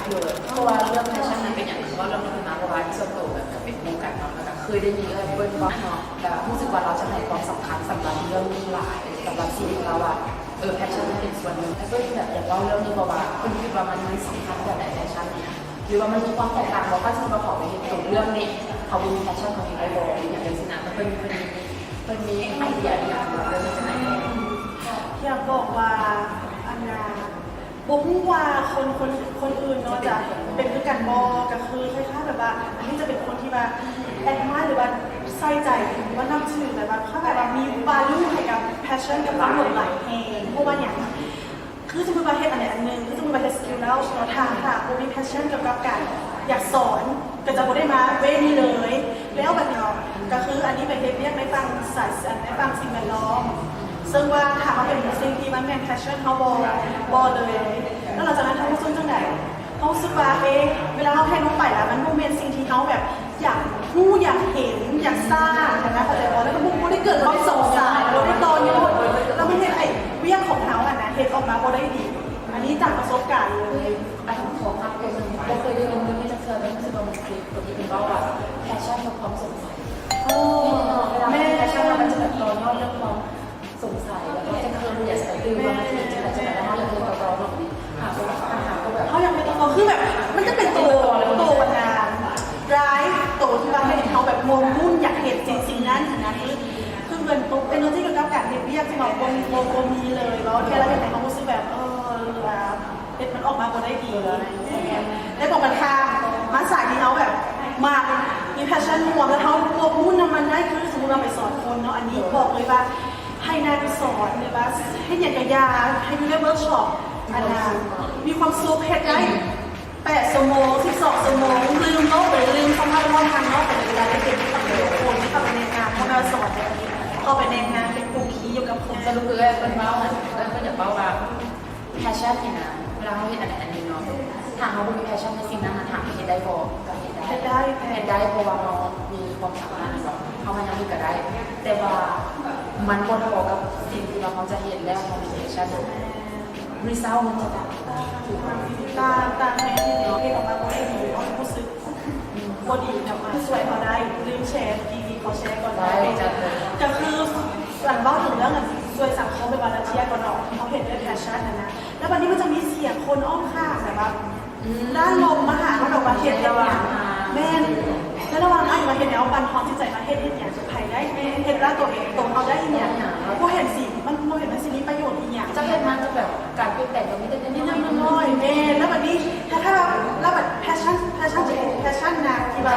ເພາະວ່າເລື່ອງ passion ນັ້ນເປັນຫຍັງ ເວົ້າເລື່ອງນີ້ຂຶ້ນມາ ເພາະວ່າສ່ວນໂຕແບບກໍເປັນໝູ່ກັນເນາະ ແລ້ວກໍເຄີຍໄດ້ຍິນເອື້ອຍເພິ່ນເວົ້າເນາະ ກໍຮູ້ສຶກວ່າລາວຈະໃຫ້ຄວາມສຳຄັນສຳລັບເລື່ອງນີ້ຫຼາຍ ສຳລັບຊີວິດລາວວ່າ ເອີ passion ມັນເປັນສ່ວນໜຶ່ງ ເພິ່ນແບບຢາກເວົ້າເລື່ອງນີ້ ເພາະວ່າເພິ່ນຄິດວ່າມັນມີສຳຄັນແບບໃດ passion ນີ້ນະ ຫຼືວ່າມັນມີຄວາມແຕກຕ່າງບໍ່ ຄັນສົມມຸດວ່າເຂົາໄປເຮັດຕົວເລື່ອງນີ້ ເຂົາບໍ່ມີ passion ເຂົາເຮັດໄດ້ບໍ່ ຫຼືຫຍັງຈັ່ງຊີ້ນະ ເພິ່ນ ເພິ່ນມີ ເພິ່ນມີໄອເດຍອີ່ຫຍັງເກີດຂຶ້ນຈັ່ງໃດ? ຢາກບອກວ່າ ອັນນ່າ ບໍ່ຮູ້ວ່າຄົນ ຄົນ ຄົນອື່ນເນາະ ຈະເປັນຄືກັນບໍ່ ກໍຄືຄ້າຍໆແບບວ່າ ອັນນີ້ຈະເປັນຄົນທີ່ວ່າ admire ຫຼືວ່າໃສ່ໃຈ ຫຼືວ່ານັບຖື ແບບວ່າ ຖ້າແບບວ່າມີ value ໃຫ້ກັບ passion ກັບຄວາມຫຼົງໄຫຼແຮງ ເພາະວ່າຫຍັງ? ຄືສົມມຸດວ່າເຮັດອັນໃດອັນໜຶ່ງ ຄືສົມມຸດວ່າເຮັດ Skill Lounge ເນາະ ຖ້າ ຖ້າບໍ່ມີ passion ກ່ຽວກັບການ ຢາກສອນ ກໍຈະບໍ່ໄດ້ມາເວນີ້ເລີຍ. ແລ້ວບັດນີ້ເນາະ ກໍຄືອັນນີ້ໄປເຮັດວຽກໃນຝັ່ງສາຍ ໃນຝັ່ງສິ່ງແວດລ້ອມ ເຊິ່ງວ່າຖາມວ່າເປັນສິ່ງທີ່ມັນແມ່ນແພຊຊັນເຮົາບໍ່? ບໍ່ເລີຍ. ແລ້ວຫຼັງຈາກນັ້ນເຮົາຮູ້ສຶກຈັ່ງໃດ? ເຮົາຮູ້ສຶກວ່າ ເອ ເວລາເຮົາເຮັດລົງໄປລະ ມັນບໍ່ແມ່ນສິ່ງທີ່ເຮົາແບບຢາກຮູ້ ຢາກເຫັນ ຢາກສ້າງຫັ້ນນະ ເຂົ້າໃຈບໍ່? ແລ້ວກໍບໍ່ ບໍ່ໄດ້ເກີດຄວາມສົງໄສ ບໍ່ໄດ້ຕໍ່ໂຍງ ແລ້ວມັນເຮັດໃຫ້ວຽກຂອງເຮົາຫັ້ນນະ ເຮັດອອກມາບໍ່ໄດ້ດີ. ອັນນີ້ຈາກປະສົບການເລີຍ. ອັນ ຂໍຄຳເຕືອນໜຶ່ງ ບໍ່ເຄີຍໄດ້ຍິນເລື່ອງນີ້ຈັກເທື່ອ ແຕ່ຮູ້ສຶກວ່າມັນຄືຕົວທີ່ເພິ່ນເວົ້າວ່າ passion ກັບຄວາມສົງໄສ. ເອີ ແມ່ນ passion ມັນຈະແບບຕໍ່ຍອດເລື່ອງຄວາມສົງໄສ ແລ້ວກໍຈະເຄີຍຢາກຈະໄປຕື່ມວ່າມັນເປັນຈັ່ງໃດ ຈັ່ງໃດ ເຮົາຢາກເຮັດຕໍ່ຕໍ່ເນາະ ຫາຄົນ ຫາຄົນແບບ ເຮົາຢາກເຮັດຕໍ່ ຄືແບບ ມັນຈະເປັນໂຕ ໂຕອັນນັ້ນ drive ໂຕທີ່ວ່າເຮັດໃຫ້ເຮົາແບບໂມໝຸ່ນ ຢາກເຮັດສິ່ງໆນັ້ນຫັ້ນນະ ຄື ຄືເພິ່ນ energy ກ່ຽວກັບການເຮັດວຽກ ທີ່ວ່າບໍ່ ບໍ່ ບໍ່ມີເລີຍ ເວົ້າແຕ່ລະເຮັດໃຫ້ເຮົາຮູ້ສຶກແບບ ເອີ ເຮັດມັນອອກມາບໍ່ໄດ້ດີ. ໃນຂອງກັນຂ້າມ ມາສາຍທີ່ເຮົາແບບມັກ ມີ passion ຮ່ວມ ແລ້ວເຮົາໂມໝຸ່ນນຳມັນໄດ້ ຄືສົມມຸດວ່າໄປສອນຄົນເນາະ ອັນນີ້ບອກເລີຍວ່າ ໃຫ້ນາງໄປສອນ ຫຼືວ່າເຮັດຫຍັງກະຢ່າ ໃຫ້ຢູ່ໃນ workshop ອັນນະ ມີຄວາມສຸກ ເຮັດໄດ້ແປດຊົ່ວໂມງ ສິບສອງຊົ່ວໂມງ ລືມໂລກໄປ ລືມສະພາບແວດລ້ອມທາງນອກໄປເລີຍ ເວລາໄດ້ເປັນ ໄດ້ເປັນຄົນ ໄດ້ເຂົ້າໄປແນະນຳ ບໍ່ແມ່ນວ່າສອນ ເຂົ້າໄປແນະນຳ ເປັນຄູ່ຄີຢູ່ກັບຄົນ. ສະຫຼຸບຄືເອື້ອຍເພິ່ນເວົ້າຫັ້ນ ເອື້ອຍເພິ່ນຢາກເວົ້າວ່າ passion ນີ້ນະ ເວລາເຮົາເຮັດອັນໃດອັນໜຶ່ງເນາະ ຖ້າເຮົາບໍ່ມີ passion ໃນສິ່ງນັ້ນນະ ຖ້າເຮົາເຮັດໄດ້ບໍ່? ກໍເຮັດໄດ້ ເຮັດໄດ້ ເຮັດໄດ້ ເພາະວ່າເຮົາມີຄວາມສາມາດເນາະ ເຮົາພະຍາຍາມເຮັດກໍໄດ້ ແຕ່ວ່າມັນບໍ່ເທົ່າກັບສິ່ງທີ່ວ່າເຮົາຈະເຮັດແລ້ວເຮົາມີ passion ເຮົາ result ມັນຈະຕ່າງ ຕ່າງ ຕ່າງແຮງເນາະ ເຮັດອອກມາບໍ່ໄດ້ດີ ເຮົາຮູ້ສຶກ ບໍ່ດີນຳມາຊ່ວຍເຮົາໄດ້ ລືມແຊທີ່ເຂົາແຊກ່ອນໄດ້ ກໍຄື ອັນເວົ້າເຖິງເລື່ອງອັນຊ່ວຍສັງຄົມ ແບບວ່າລາເຊຍກ່ອນເນາະ ເຮົາເຮັດດ້ວຍ passion ຫັ້ນນະ ແລ້ວບັດນີ້ມັນຈະມີສຽງຄົນອ້ອມຂ້າງແບບວ່າ ອືມ ດ້ານລົມມາຫາເຮົາ ແບບວ່າເຮັດ ເຮັດຫຍັງ ແມ່ນ ໃນລະຫວ່າງນັ້ນວ່າເຮັດແນວບັນທອນຈິດໃຈວ່າເຮັດ ເຮັດຫຍັງໃຜໄດ້ ເຮັດລະຕົວເອງ ຕົວເຮົາໄດ້ອີຫຍັງ ບໍ່ເຫັນຊິ ມັນບໍ່ເຫັນມັນຊິມີປະໂຫຍດອີຫຍັງ ຈະເຮັດມາຈະແບບ ການປ່ຽນແປງກໍມີແຕ່ເລັກໆນ້ອຍໆ ແມ່ນ ແລ້ວບັດນີ້ ຖ້າ ຖ້າ ແລ້ວບັດ passion passion ຈະເປັນ passion ນະ ທີ່ວ່າ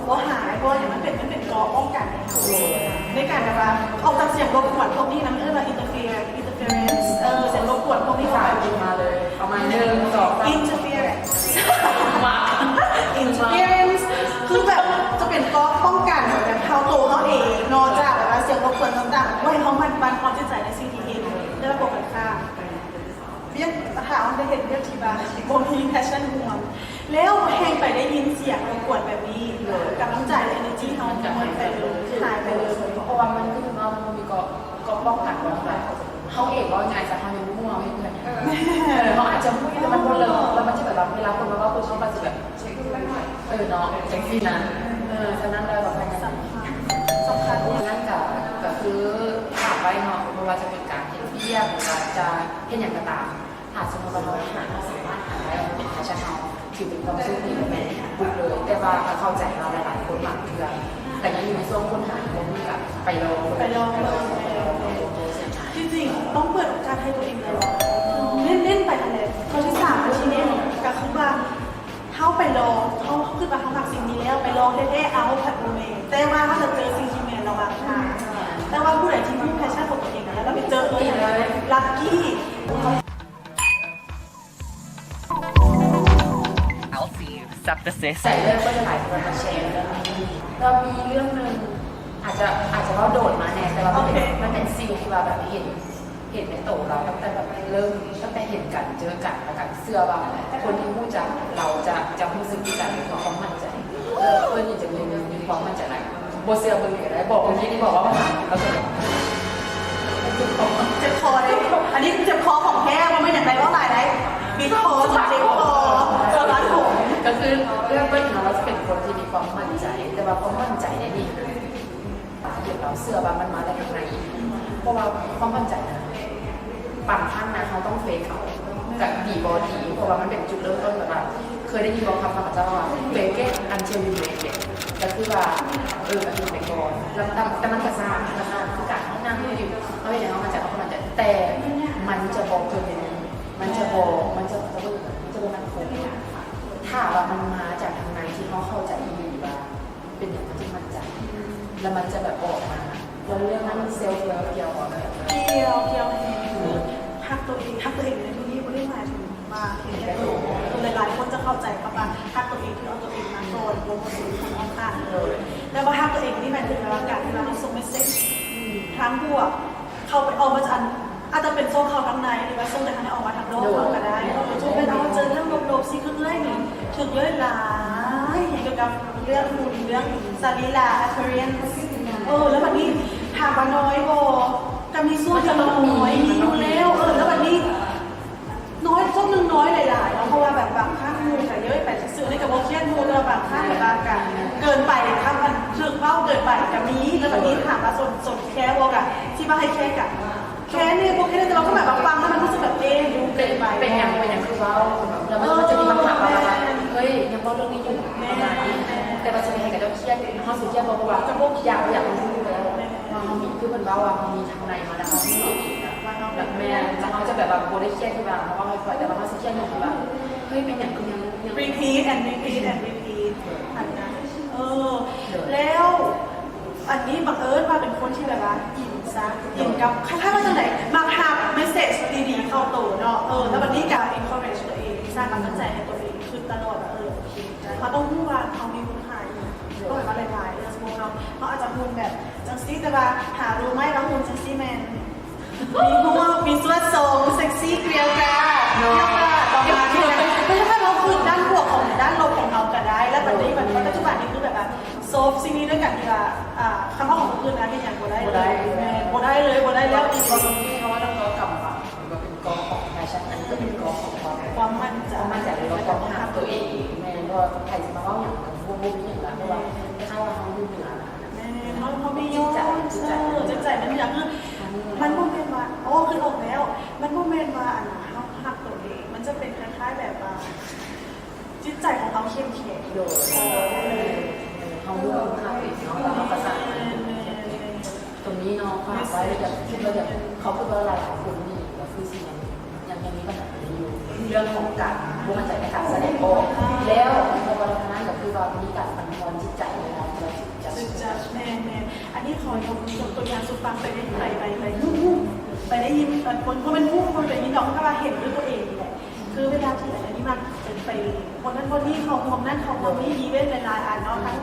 ບໍ່ຫາຍ ເພາະວ່າຫຍັງ ມັນເປັນ ມັນເປັນເກາະປ້ອງກັນໃນເຮົາ ໃນການແບບວ່າອອກຈາກສຽງລົບກວນພວກນີ້ນະ ເອີ້ນວ່າ interfere interference ເອີ ສຽງລົບກວນພວກນີ້ອອກໄປ ມາເລີຍ ເອົາໃໝ່ ໜຶ່ງ ສອງ ສາມ interference ມາ interference ຄືແບບຈະເປັນເກາະປ້ອງກັນແບບເຮົາ ໂຕເຮົາເອງເນາະ ຈາກແບບວ່າສຽງລົບກວນຕ່າງໆ ບໍ່ໃຫ້ເຮົາບັ່ນທອນຈິດໃຈໃນສິ່ງທີ່ເຮັດ ແຕ່ລະຄົນກັນຂ້າມ ວຽກ ຖ້າເຮົາໄດ້ເຮັດວຽກທີ່ວ່າບໍ່ມີ passion ຮ່ວມ ແລ້ວແຮ່ງໄປໄດ້ຍິນສຽງລົບກວນແບບນີ້ ກຳລັງໃຈ energy ເຮົາໝົດໄປເລີຍ ຫາຍໄປເລີຍ ເພາະວ່າມັນຄືວ່າມັນບໍ່ມີເກາະ ເກາະປ້ອງກັນ ເຮົາເອງເວົ້າງ່າຍຊະ ເຮົາຍັງບໍ່ຮູ້ເຮົາເຮັດເພື່ອຫຍັງ ເຮົາອາດຈະຮູ້ຢູ່ ແຕ່ມັນບໍ່ເລີກ ແລ້ວມັນຈະແບບວ່າ ເວລາຄົນມາເວົ້າປຸບ ເຮົາກໍຊິແບບ ເອີເນາະ ຈັ່ງຊີ້ນະ ເອີ ສະນັ້ນແລ້ວກໍພະຍາຍາມ ສຳຄັນ ສຳຄັນ ນັ້ນກໍ ກໍຄືຝາກໄວ້ເນາະ ບໍ່ວ່າຈະເປັນການເຮັດວຽກ ຫຼືວ່າຈະເຮັດຫຍັງກໍຕາມ ຖ້າສົມມຸດວ່າເຮົາຫາ ເຮົາສາມາດຫາໄດ້ ເປັນແພຊຊັ່ນເຮົາ ຖືເປັນຄວາມໂຊກດີແມ່ນບຸກເລີຍ ແຕ່ວ່າກໍເຂົ້າໃຈວ່າຫຼາຍໆຄົນບາງເທື່ອກໍຍັງຢູ່ໃນຊ່ວງຄົ້ນຫາ ບໍ່ຮູ້ ກໍໄປລອງ ໄປລອງເບິ່ງ ໄປລອງເບິ່ງ ທີ່ຈິງຕ້ອງເປີດໂອກາດໃຫ້ຕົວເອງຕະຫຼອດ ເນັ້ນ ເນັ້ນໄປຫັ້ນແຫຼະ ຂໍ້ທີສາມ ອັນທີ່ເນັ້ນກໍຄືວ່າ ເຮົາໄປລອງ ເຮົາຄິດວ່າເຮົາມັກສິ່ງນີ້ແລ້ວ ໄປລອງແທ້ໆ ເອົາ ພັດບໍ່ແມ່ນ ແຕ່ວ່າເຮົາຈະເຈີສິ່ງທີ່ແມ່ນລະຫວ່າງທາງ ແຕ່ວ່າຜູ້ໃດທີ່ມີແພຊຊັ່ນຂອງຕົວເອງ ແລ້ວໄປເຈີເລີຍ ລັກກີ້ I'll see you. ແຊຣເລື່ອງ ເພິ່ນຫຼາຍຄົນມາແຊເລື່ອງນີ້ ແລ້ວມີເລື່ອງໜຶ່ງ ອາດຈະ ອາດຈະເວົ້າໂດດມາແດ່ ແຕ່ວ່າມັນເປັນ ມັນເປັນສິ່ງທີ່ວ່າແບບເຫັນ ເຫັນໃນໂຕລາວຕັ້ງແຕ່ແບບເລີ່ມ ຕັ້ງແຕ່ເຫັນກັນ ເຈີກັນ ແລ້ວກໍເຊື່ອວ່າຄົນທີ່ຮູ້ຈັກລາວຈະ ຈະຮູ້ສຶກຄືກັນ ເປັນຄວາມໝັ້ນໃຈ ເອີ ເພິ່ນນີ້ຈະມີ ມີຄວາມໝັ້ນໃຈຫຼາຍ ບໍ່ເຊື່ອເບິ່ງກໍໄດ້ ບອກເມື່ອກີ້ນີ້ ບອກວ່າມາຫາ ແລ້ວກໍແບບ ເຈັບຄໍເດ້ ອັນນີ້ເຈັບຄໍຂອງແທ້ ບໍ່ແມ່ນຫຍັງໃດ ເວົ້າຫຼາຍໃດ ບິດຄໍ ເຈັບຄໍ ສະບາຍຜົມ ກໍຄືເລື່ອງເບິ່ງເນາະ ລາວຈະເປັນຄົນທີ່ມີຄວາມໝັ້ນໃຈ ແຕ່ວ່າຄວາມໝັ້ນໃຈໃນນີ້ ເຫັນແລ້ວເຊື່ອວ່າມັນມາຈາກທາງໃນ ເພາະວ່າຄວາມໝັ້ນໃຈນະ ບາງຄັ້ງນະ ເຮົາຕ້ອງເຟກເອົາ ກະດີບໍ່ດີ ເພາະວ່າມັນເປັນຈຸດເລີ່ມຕົ້ນ ແບບວ່າ ເຄີຍໄດ້ຍິນບໍ່ຄຳຂອງເຈົ້າວ່າ fake it until you make it ກໍຄືວ່າ ເອີ ກະເຮັດໄປກ່ອນ ແລ້ວ ແຕ່ ແຕ່ມັນກະຊ້າ ມັນກະຊ້າ ຄືການເຮົານັ່ງຢູ່ ເຮົາເຮັດຫຍັງ ເຮົາໝັ້ນໃຈ ເຮົາໝັ້ນໃຈ ແຕ່ມັນຈະບໍ່ permanent ມັນຈະບໍ່ ມັນຈະ ມັນຈະບໍ່ໝັ້ນຄົງ ຖ້າວ່າມັນມາຈາກທາງໃນ ທີ່ເຮົາເຂົ້າໃຈອີ່ຫຼີວ່າ ເປັນຫຍັງມັນຈຶ່ງໝັ້ນໃຈ ແລ້ວມັນຈະແບບອອກມາ ແລ້ວເລື່ອງນັ້ນ self love ກ່ຽວບໍ່? ກ່ຽວ ກ່ຽວແຮງ ຮັກຕົວເອງ ຮັກຕົວເອງໃນທີ່ນີ້ບໍ່ໄດ້ໝາຍເຖິງວ່າເຫັນແກ່ໂຕ ຫຼາຍໆຄົນຈະເຂົ້າໃຈຄຳວ່າຮັກຕົວເອງ ເອົາຕົວເອງມາກ່ອນ ບໍ່ເອົາຄົນຂ້າງ. ແຕ່ວ່າຮັກຕົວເອງນີ້ໝາຍເຖິງວ່າການທີ່ວ່າເຮົາສົ່ງເມສເສດທາງບວກ ເຂົ້າໄປ ອອກມາຈາກ ອາດຈະເປັນຊ່ອງເຂົ້າທາງໃນ ຫຼືວ່າສົ່ງຈາກທາງໃນອອກມາທາງນອກເຮົາກໍໄດ້. ເຮົາເຈີເລື່ອງລົບໆ ຊິຄືເອື້ອຍນີ້ຖືກເຍີ້ຍຫຼາຍກ່ຽວກັບເລື່ອງຫຸ່ນ ເລື່ອງສະລີລະ appearance ເອີ ແລ້ວບັດນີ້ຖາມວ່ານ້ອຍບໍ່? ກໍມີສ່ວນທີ່ນ້ອຍ ມີຢູ່ແລ້ວ. ເອີ ແລ້ວບັດນີ້ ນ້ອຍ ຊ່ວງໜຶ່ງນ້ອຍຫຼາຍໆເນາະ ເພາະວ່າແບບບາງຄັ້ງໝູ່ກະເຍີ້ຍໄປຊື່ໆ ນີ້ກະບໍ່ຄຽດໝູ່ ແຕ່ວ່າບາງຄັ້ງແບບວ່າກະເກີນໄປ ຄຳອັນຖືກເວົ້າເກີນໄປກະມີ. ແລ້ວບາດນີ້ຖາມວ່າສົນ ສົນແຄບໍ່ ກະຊິວ່າໃຫ້ແຄກະແຄແດ່ ບໍ່ແຄແດ່ ແຕ່ວ່າກໍແບບວ່າຟັງແລ້ວມັນຮູ້ສຶກແບບ ເອະ ດູເກີນໄປ ເປັນຫຍັງ ເປັນຫຍັງຄືເວົ້າ ແລ້ວມັນກໍຈະມີຄຳຖາມວ່າ ເອີ ເຮີ້ຍ ຍັງເວົ້າເລື່ອງນີ້ຢູ່ ປະມານນີ້. ແຕ່ວ່າຊິໄປໃຫ້ເຂົາເຈົ້າຄຽດ ເຮົາຊິຄຽດບໍ່ ເພາະວ່າເຮົາບໍ່ຢາກ ບໍ່ຢາກຮູ້ຢູ່ແລ້ວ ວ່າເຮົາມີ ຄືເພິ່ນເວົ້າວ່າເຮົາມີທາງໃນມາແລ້ວ ເຮົາຮູ້ຕົວເອງ ວ່າເຮົາແບບ ແມ່ນ ແລ້ວເຮົາຈະແບບວ່າບໍ່ໄດ້ຄຽດທີ່ວ່າເຮົາເວົ້າໃຫ້ຂ້ອຍ ແຕ່ວ່າເຮົາຊິຄຽດຢູ່ທີ່ວ່າ ເຮີ້ຍ ເປັນຫຍັງຄືຍັງ ຍັງ repeat and repeat and repeat ຫັ້ນນະ. ເອີ ແລ້ວອັນນີ້ບັງເອີນວ່າເປັນຄົນທີ່ແບບວ່າອິນຊະ ອິນກັບ ຄ້າຍໆວ່າຈັ່ງໃດ ມັກຮັບເມສເສດດີໆເຂົ້າໂຕເນາະ. ເອີ ແລ້ວບັດນີ້ກະ encourage ຕົວເອງ ສ້າງກຳລັງໃຈໃຫ້ຕົວເອງຂຶ້ນຕະຫຼອດວ່າ ເອີ ໂອເຄ ເຮົາຕ້ອງຮູ້ວ່າເຮົາມີຄຸນຄ່າອີ່ຫຍັງ. ເຮົາອາດຈະຮຸ່ນແບບຈັ່ງຊີ້ ແຕ່ວ່າຫາຮູ້ໄໝວ່າຮຸ່ນຈັ່ງຊີ້ແມ່ນ ມີຮູບ ມີສ່ວນສູງ ເຊັກຊີ້ ເກຣຍວກາດເນາະ ເກຣຍວກາດປະມານນີ້ນະ. ແຕ່ຖ້າເຮົາຄິດດ້ານບວກຂອງ ດ້ານລົບຂອງເຮົາກໍໄດ້. ແລ້ວບັດນີ້ ປັດຈຸບັນນີ້ຄືແບບວ່າ ໂຊບສິ່ງນີ້ດ້ວຍການທີ່ວ່າ ອ່າ ຄຳເວົ້າຂອງຄົນອື່ນນະ ເຮັດຫຍັງບໍ່ໄດ້ ບໍ່ໄດ້ ແມ່ນ ບໍ່ໄດ້ເລີຍ ບໍ່ໄດ້ແລ້ວ ເຮົາຕ້ອງ ເຮົາຕ້ອງເວົ້າກັບວ່າ ເປັນກໍຂອງແພຊັ່ນ ອັນນີ້ກໍເປັນກໍຂອງຄວາມ ຄວາມໝັ້ນໃຈ ຄວາມໝັ້ນໃຈ ຫຼືວ່າຄວາມຮັກຕົວເອງ. ແມ່ນ ເພາະວ່າໃຜຊິມາເວົ້າຫຍັງກໍບໍ່ ບໍ່ມີຫຍັງລະ ເພາະວ່າ ອືມ ຄ້າຍໆວ່າເຮົາຢູ່ເໜືອລະ. ແມ່ນ ເຮົາ ເຮົາມີຍ້ອນ ຈິດໃຈ ເອີ ຈິດໃຈມັນຢາກ ມັນບໍ່ແມ່ນວ່າ ໂອ້ ຄິດອອກແລ້ວ ມັນບໍ່ແມ່ນວ່າ ອັນ ເຮົາຮັກຕົວເອງ ມັນຈະເປັນຄ້າຍໆແບບວ່າ ຈິດໃຈຂອງເຮົາເຂັ້ມແຂງ ໂດຍ ເອີ ເຮົາຮູ້ຄຸນຄ່າຕົວເອງເນາະ ແລ້ວເຮົາກໍສ້າງ ແມ່ນ ຕົງນີ້ເນາະ ຝາກໄວ້ ແລ້ວກໍຄິດວ່າ ເຂົາຄິດວ່າຫຼາຍໆຄົນນີ້ກໍຄືຊິຍັງ ຍັງ ຍັງມີບັນຫາຕົງນີ້ຢູ່ ເລື່ອງຂອງການບໍ່ໝັ້ນໃຈໃນການສະແດງອອກ. ແລ້ວ ແລ້ວກໍນອກຈາກນັ້ນກໍຄືວ່າມີການບັ່ນທອນຈິດໃຈເວລາທີ່ເຮົາຈະ ຈະ ຈະ ແມ່ນໆ ອັນນີ້ຂໍຍົກຕົວຢ່າງສູ່ຟັງ ໄປໄດ້ ໄປ ໄປ ໄປຮູ້ ໄປໄດ້ຍິນ ເອີ ບໍ່ ບໍ່ແມ່ນຮູ້ ບໍ່ໄດ້ຍິນດອກ ແຕ່ວ່າເຫັນດ້ວຍຕົວເອງນີ້ແຫຼະ. ຄືເວລາທີ່ອັນນີ້ມັກເປັນໄປບ່ອນນັ້ນບ່ອນນີ້ ເຂົ້າຮ່ວມນັ້ນເຂົ້າຮ່ວມນີ້ ອີເວັນຫຼາຍໆອັນເນາະ ທັງ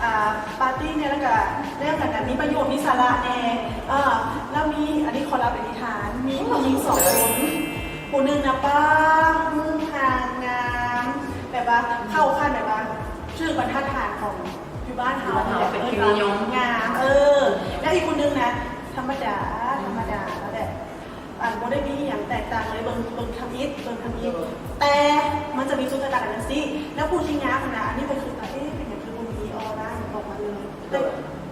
ອ່າ ປາຕີ້ແດ່ ແລ້ວກະແນວນັ້ນນະ ມີປະໂຫຍດ ມີສາລະແດ່ ເອີ ແລ້ວມີ ອັນນີ້ຂໍເລົ່າເປັນນິທານ ມີຜູ້ຍິງສອງຄົນ ຜູ້ໜຶ່ງນະ ປ້າ ຮູບຮ່າງງາມ ແບບວ່າເຂົ້າຂັ້ນແບບວ່າຖືກບັນທັດຖານຂອງຢູ່ບ້ານເຮົາ ເປັນທີ່ນິຍົມ ງາມ ເອີ ແລ້ວອີກຜູ້ໜຶ່ງນະ ທຳມະດາ ທຳມະດາ ແລ້ວແບບ ອັນບໍ່ໄດ້ມີອີ່ຫຍັງແຕກຕ່າງເລີຍ ເບິ່ງ ເບິ່ງທຳອິດ ເບິ່ງທຳອິດ ແຕ່ມັນຈະມີຈຸດແຕກຕ່າງກັນຈັ່ງຊີ້ ແລ້ວຜູ້ທີ່ງາມຫັ້ນນະ ອັນນີ້ຂ້ອຍຄິດວ່າ ເອະ ເປັນຫຍັງຄືບໍ່ມີອໍຣາຫຍັງອອກມາເລີຍ ແຕ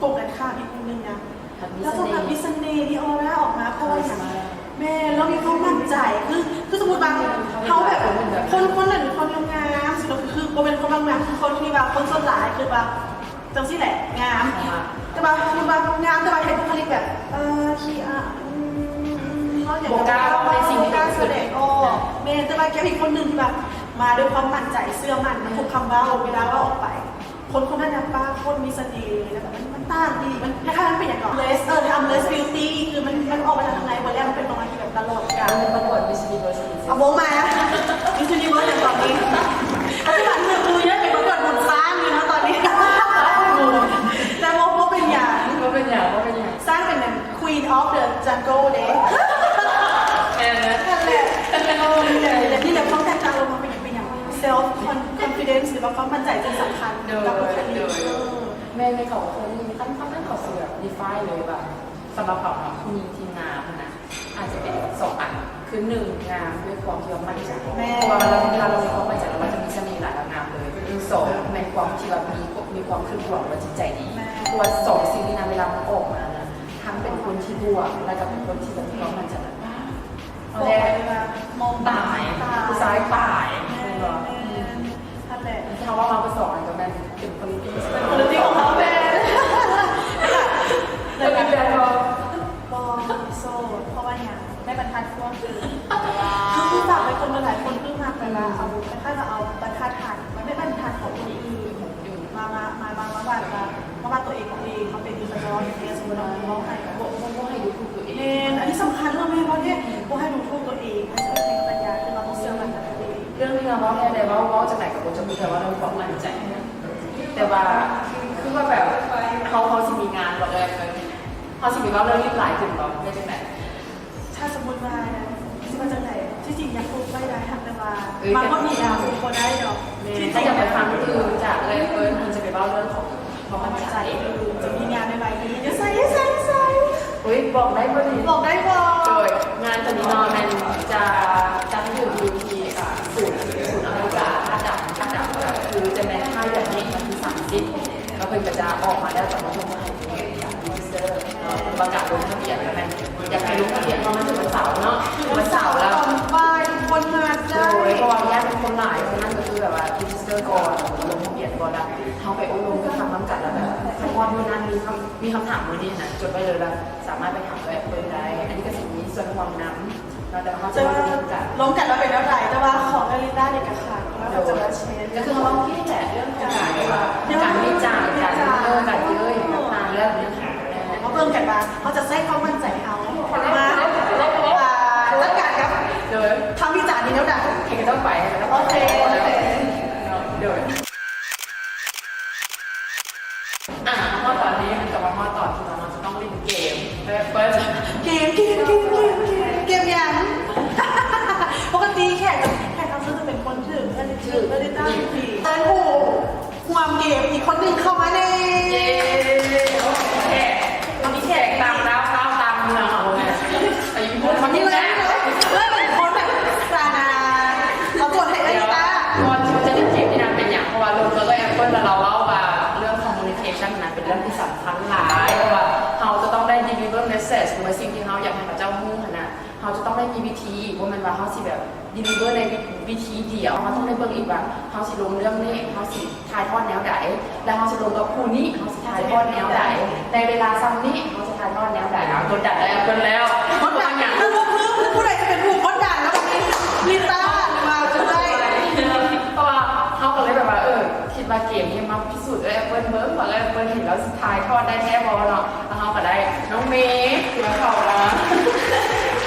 ່ກົງກັນຂ້າມອີກຜູ້ໜຶ່ງນະ ລາວຈະແບບມີສະເໜ່ ມີອໍຣາອອກມາ ເພາະວ່າຫຍັງ ແມ່ນ ລາວມີຄວາມໝັ້ນໃຈ ຄື ຄືສົມມຸດວ່າເຮົາແບບ ຄົນ ຄົນນັ້ນ ຄົນງາມໆ ຊິເນາະ ຄືບໍ່ແມ່ນຄົນງາມ ຄືຄົນທີ່ວ່າ ຄົນສ່ວນຫຼາຍຄິດວ່າ ຈັ່ງຊີ້ແຫຼະ ງາມ ແຕ່ວ່າສົມມຸດວ່າງາມ ແຕ່ວ່າເຮັດບຸກຄະລິກແບບ ເອີ ຂີ້ອາຍ ອືມ ເວົ້າຫຍັງກໍບໍ່ກ້າ ບໍ່ກ້າເວົ້າ ບໍ່ກ້າສະແດງອອກ ແມ່ນ ແຕ່ວ່າແກ້ວອີກຄົນໜຶ່ງທີ່ແບບມາດ້ວຍຄວາມໝັ້ນໃຈ ເຊື່ອໝັ້ນທຸກຄຳເວົ້າ ເວລາເວົ້າອອກໄປ ຄົນຄົນນັ້ນນະ ປ້າ ໂຄດມີສະເໜ່ ແລ້ວກໍມັນ ມັນຕ່າງອີ່ຫຼີ ມັນຄ້າຍໆ ມັນເປັນຫຍັງເກາະ ເລສ ເອີ ທຳເລສບິວຕີ້ ຄືມັນ ມັນອອກມາທາງໃນ ບໍ່ແລ້ວມັນເປັນປະມານທີ່ແບບຕະຫຼອດການ ເອີ ປະກວດມິສຢູນິເວີສ ອາ ບໍ່ມາ ມິສຢູນິເວີສ ຕອນນີ້ ປັດຈຸບັນຄືຄູເຍອະ ໄປປະກວດບຸນຊ້າງຢູ່ເນາະຕອນນີ້ ແຕ່ບໍ່ ບໍ່ເປັນຫຍັງ ບໍ່ເປັນຫຍັງ ບໍ່ເປັນຫຍັງ ຊ້າງເປັນຫຍັງ Queen of the Jungle ເດ້ ແມ່ນ ນັ້ນແຫຼະ ເອີ ນີ້ແຫຼະ ນີ້ແຫຼະ ຄວາມແຕກຕ່າງລະຫວ່າງເປັນຫຍັງ ເປັນຫຍັງ self con- confidence ຫຼືວ່າຄວາມໝັ້ນໃຈຈຶ່ງສຳຄັນ ໂດຍ ກັບບຸກຄະລິກ ໂດຍ ເອີ ແມ່ນ ແມ່ນ ເຂົາເຄີຍມີ ຄັນ ຄັນ ຄັນເຂົາຊິແບບ define ເລີຍວ່າ ສຳລັບເຂົາເນາະ ຜູ້ຍິງທີ່ງາມຫັ້ນນະ ອາດຈະເປັນສອງອັນ ຄືໜຶ່ງ ງາມດ້ວຍຄວາມທີ່ວ່າໝັ້ນໃຈ ແມ່ນ ເພາະວ່າເວລາ ເວລາເຮົາມີຄວາມໝັ້ນໃຈ ເຮົາກໍຈະມີສະເໜ່ຫຼາຍ ແລະ ງາມເລີຍ ສອງ ແມ່ນຄວາມທີ່ວ່າມີ ມີຄວາມຂຶ້ນຫົວ ຫຼືວ່າຈິດໃຈດີ ແມ່ນ ເພາະວ່າສອງສິ່ງນີ້ນະ ເວລາມັນອອກມານະ ທັງເປັນຄົນທີ່ບວກ ແລະ ກໍເປັນຄົນທີ່ແບບມີຄວາມໝັ້ນໃຈ ແລ້ວ ມອງຕາຍ ຕາຍ ຜູ້ຊາຍຕາຍ ແມ່ນບໍ່ ແມ່ນ ນັ້ນແຫຼະ ຖ້າເວົ້າມາປະສອງອັນກໍແມ່ນເປັນ quality ເປັນ quality ຂອງເຮົາແມ່ນ ແລ້ວກໍ ແລ້ວມີແຟນບໍ່? ບໍ່ ໂສດ ເພາະວ່າຫຍັງ ໄດ້ບັນທັດພວກອື່ນ ຄື ຄືຝາກໄວ້ຄົນຫຼາຍໆຄົນ ຄືມັກແບບວ່າເອົາ ຄ້າຍໆວ່າເອົາບັນທັດຖານ ມັນເປັນບັນທັດຂອງຄົນອື່ນ ມາ ມາ ມາ ມາ ມາວັດວ່າ ມາວັດຕົວເອງຂອງເອງ ເຮົາເປັນຢູ່ສະເນາະ ຢ່າງເຊັ່ນ ສົມມຸດເຮົາເວົ້າໃຫ້ ບໍ່ ບໍ່ ບໍ່ໃຫ້ດູຖູກຕົວເອງ ແມ່ນ ອັນນີ້ສຳຄັນເນາະ ແມ່ນບໍ່ເດ້ ບໍ່ໃຫ້ດູຖູກຕົວເອງ ໃຫ້ສະຕິປັນຍາ ຄືວ່າຕ້ອງເຊື່ອໝັ້ນໃນຕົວເອງ ເລື່ອງທີ່ ເວົ້າແທ້ໃດ ເວົ້າ ເວົ້າຈັ່ງໃດກໍບໍ່ຈົບ ມີແຕ່ເວົ້າເລື່ອງຄວາມໝັ້ນໃຈ. ແຕ່ວ່າຄືວ່າແບບເຮົາ ເຮົາຊິມີງານບໍ່ເອີຍ ເຮົາຊິໄປເວົ້າເລື່ອງລິບຫຼາຍຂຶ້ນບໍ່ ເຮັດຈັ່ງໃດ? ຖ້າສົມມຸດວ່າ ຊິວ່າຈັ່ງໃດ? ທີ່ຈິງຢາກປຸກໄວ້ໄດ້ ຫາກແຕ່ວ່າ ເອີຍ ມາຮອດນີ້ແລ້ວ ບໍ່ໄດ້ດອກ. ແມ່ນ ທີ່ຈິງຢາກໄປຟັງຕື່ມຈາກເອື້ອຍເພິ່ນ ເພິ່ນຈະໄປເວົ້າເລື່ອງຂອງຄວາມໝັ້ນໃຈ ຈະມີງານໃນໄວໆນີ້ ຢູ່ໃສ ຢູ່ໃສ ຢູ່ໃສ? ອຸ້ຍ ບອກໄດ້ບໍ່ນີ້? ບອກໄດ້ບໍ່? ໂດຍ ງານຕົວນີ້ເນາະ ແມ່ນຈະຈັດຂຶ້ນຢູ່ທີ່ ອ່າ ສູນ ສູນອຳນວຍການລະດັບ ລະດັບ ຄືຈະແມ່ນທ້າຍເດືອນນີ້ ວັນທີສາມສິບ ແລ້ວເພິ່ນກໍຈະອອກມາແລ້ວ ຈະມາຊົມໃຫ້ເປັນ ເປັນ register ເນາະ ວ່າການລົງທະບຽນ ແມ່ນຢາກໃຫ້ລົງທະບຽນ ເພາະມັນເຖິງວັນເສົາເນາະ ວັນເສົາແລ້ວ ບ່າຍຄົນມາ ໂດຍ ເພາະວ່າຢ້ານຄົນຫຼາຍ ສະນັ້ນກໍຄືແບບວ່າ register ກ່ອນ ລົງທະບຽນກ່ອນ ແລ້ວເຮົາໄປໂອ້ລົມກັນ ຟັງນຳກັນ ແລ້ວແບບ ຖ້າຮອດມື້ນັ້ນມີຄຳ ມີຄຳຖາມມື້ນີ້ຫັ້ນນະ ຈົດໄວ້ເລີຍ ແລ້ວສາມາດໄປຖາມເອື້ອຍເພິ່ນໄດ້. ອັນນີ້ກໍຊິມີສ່ວນຮ່ວມນຳ ເນາະ ແຕ່ວ່າເຮົາຈະ ຈະວ່າລົມກັນ ລົມກັນວ່າເປັນແນວໃດ ແຕ່ວ່າຂໍເອື້ອຍລິຕ້າເດກະຂາດ ວ່າເຮົາຈະມາແຊ ກໍຄືເຮົາເວົ້າແຄ່ແຫຼະ ເລື່ອງຂອງການທີ່ວ່າ ການວິຈານ ການ ເອີ ການເອີຍຕ່າງໆ ເລື່ອງນີ້ ເຮົາເບິ່ງກັນວ່າເຮົາຈະໃຊ້ຄວາມໝັ້ນໃຈເຮົາມາ ອ່າ ຈັດການກັບ ໂດຍ ຄຳວິຈານນີ້ແນວໃດ. ໃຫ້ເຂົາເຈົ້າໄປ ໃຫ້ເຂົາເຈົ້າໄປ ໂອເຄ ໂອເຄ ໂດຍ. ອ່າ ຮອດຕອນນີ້ມັນກໍມາຮອດຕອນທີ່ວ່າເຮົາຈະຕ້ອງຫຼິ້ນເກມ ເປີດ ເກມ ເກມ ເກມ ເກມ ເກມຫຍັງ? ປົກກະຕິແຂກ ແຂກຮັບເຊີນຈະເປັນຄົນຖືກ ເອີ ຖືກ ເອີ ໄດ້ຕາມທີ່ເຊີນຜູ້ຮ່ວມເກມອີກຄົນໜຶ່ງເຂົ້າມາແດ່. ເຢ້ ໂອເຄ ຕອນນີ້ແຂກຕ່າງດ້າວ ຕ່າງເມືອງ ອາຍຸ ຄົນນີ້ເລີຍ ເລີຍເປັນຄົນແບບ ສານາ ເອົາໂຈດໃຫ້ເອື້ອຍລິຕ້າ. ກ່ອນທີ່ຈະຫຼິ້ນເກມນີ້ນະ ເປັນຫຍັງ? ເພາະວ່າລົມກັບເອື້ອຍແອັບເປິ້ນ ແລ້ວລາວເວົ້າວ່າເລື່ອງ communication ຫັ້ນນະ ເປັນເລື່ອງທີ່ສຳຄັນຫຼາຍ ເພາະວ່າເຮົາຈະຕ້ອງໄດ້ deliver message ຫຼືວ່າສິ່ງທີ່ເຮົາຢາກໃຫ້ເຂົາເຈົ້າຮູ້ຫັ້ນນະ ເຮົາຈະຕ້ອງໄດ້ມີວິທີ ບໍ່ແມ່ນວ່າເຮົາຊິແບບ deliver ໃນວິ ວິທີດຽວ ເຮົາຕ້ອງໄດ້ເບິ່ງອີກວ່າ ເຮົາຊິລົງເລື່ອງນີ້ ເຮົາຊິຖ່າຍທອດແນວໃດ ແລ້ວເຮົາຊິລົງກັບຜູ້ນີ້ ເຮົາຊິຖ່າຍທອດແນວໃດ ໃນເວລາສ່ຳນີ້ ເຮົາຊິຖ່າຍທອດແນວໃດ. ອ່າ ກົດດັນແລ້ວ ກົດດັນແລ້ວ ກົດດັນຫຍັງ? ຜູ້ ຜູ້ ຜູ້ໃດຈະເປັນຜູ້ກົດດັນ? ແລ້ວບັດນີ້ລິຕ້າມາຊ່ວຍ ເພາະວ່າເຮົາກໍເລີຍແບບວ່າ ເອີ ຄິດວ່າເກມນີ້ມາພິສູດເອື້ອຍແອັບເປິ້ນເບິ່ງ ວ່າເອື້ອຍແອັບເປິ້ນນີ້ລາວຊິຖ່າຍທອດໄດ້ແທ້ບໍ່ເນາະ. ແລ້ວເຮົາກໍໄດ້ນ້ອງເມທີ່ວ່າເຂົ້າມາ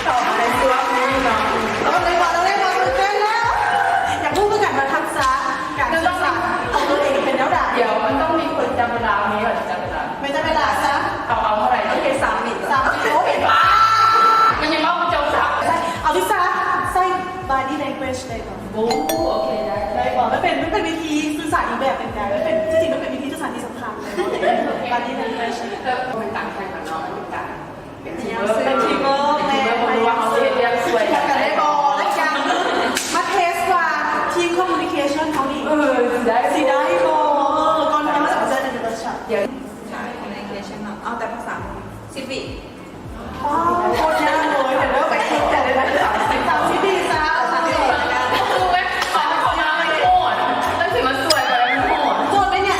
ເຂົ້າມາໃນຊ່ວງນີ້ເນາະ. ເອີ ເລີຍວ່າ ເລີຍວ່າຕື່ນເຕັ້ນແລ້ວ ຢາກຮູ້ຄືກັນວ່າທັກສະການສື່ສານຂອງຕົວເອງເປັນແນວໃດ? ດຽວມັນຕ້ອງມີຄົນຈັບເວລາ ເມວ່າຈະຈັບເວລາ ເມຈັບເວລາຊະ. ເອົາ ເອົາເທົ່າໃດ? ໂອເຄ ສາມວິ ສາມວິ. ໂອ້ ເຫັນປະ ມັນຍັງເວົ້າບໍ່ຈົບຊ້ຳ. ເອົາທີ່ຊະ ໃຊ້ body language ໄດ້ບໍ່? ໂອ້ ໂອເຄ ໄດ້ ໄດ້ບໍ່? ມັນເປັນ ມັນເປັນວິທີສື່ສານອີກແບບໜຶ່ງໄດ໋ ມັນເປັນ ທີ່ຈິງມັນເປັນວິທີສື່ສານທີ່ສຳຄັນເລີຍ body language ເນາະ. ເອີ ມັນຕ່າງກັນເນາະ ມັນຕ່າງ ເປັນທີມເວີກ ເປັນທີມເວີກ ເປັນທີມເວີກ ແມ່ນ ບໍ່ຮູ້ວ່າເຮົາຊິເຮັດວຽກຊ່ວຍກັນໄດ້ບໍ່ ແລະ ອີກຢ່າງໜຶ່ງ ມາເທສວ່າທີມຄອມມູນິເຄຊັນເຮົານີ້ ເອີ ຊິໄດ້ ຊິໄດ້ບໍ່ ກ່ອນທີ່ເຮົາຈະເຈີກັນໃນເວີກຊັອບ. ດຽວ ຄອມມູນິເຄຊັນເນາະ ເອົາແຕ່ພາສາມື ສິບວິ. ວ້າວ ໂຄດຍາກເລີຍ ດຽວເດີ ໄປຄິດກັນເລີຍນະ ສາມສິບ ສາມສິບວິຊະ ເອົາ ສາມສິບວິລະກັນ. ຄືແບບ ຂອງ ຂອງເຮົາມັນໂຫດ ມັນຊິມາຊ່ວຍໄປ ມັນໂຫດ. ໂຈດແມ່ນຫຍັງ?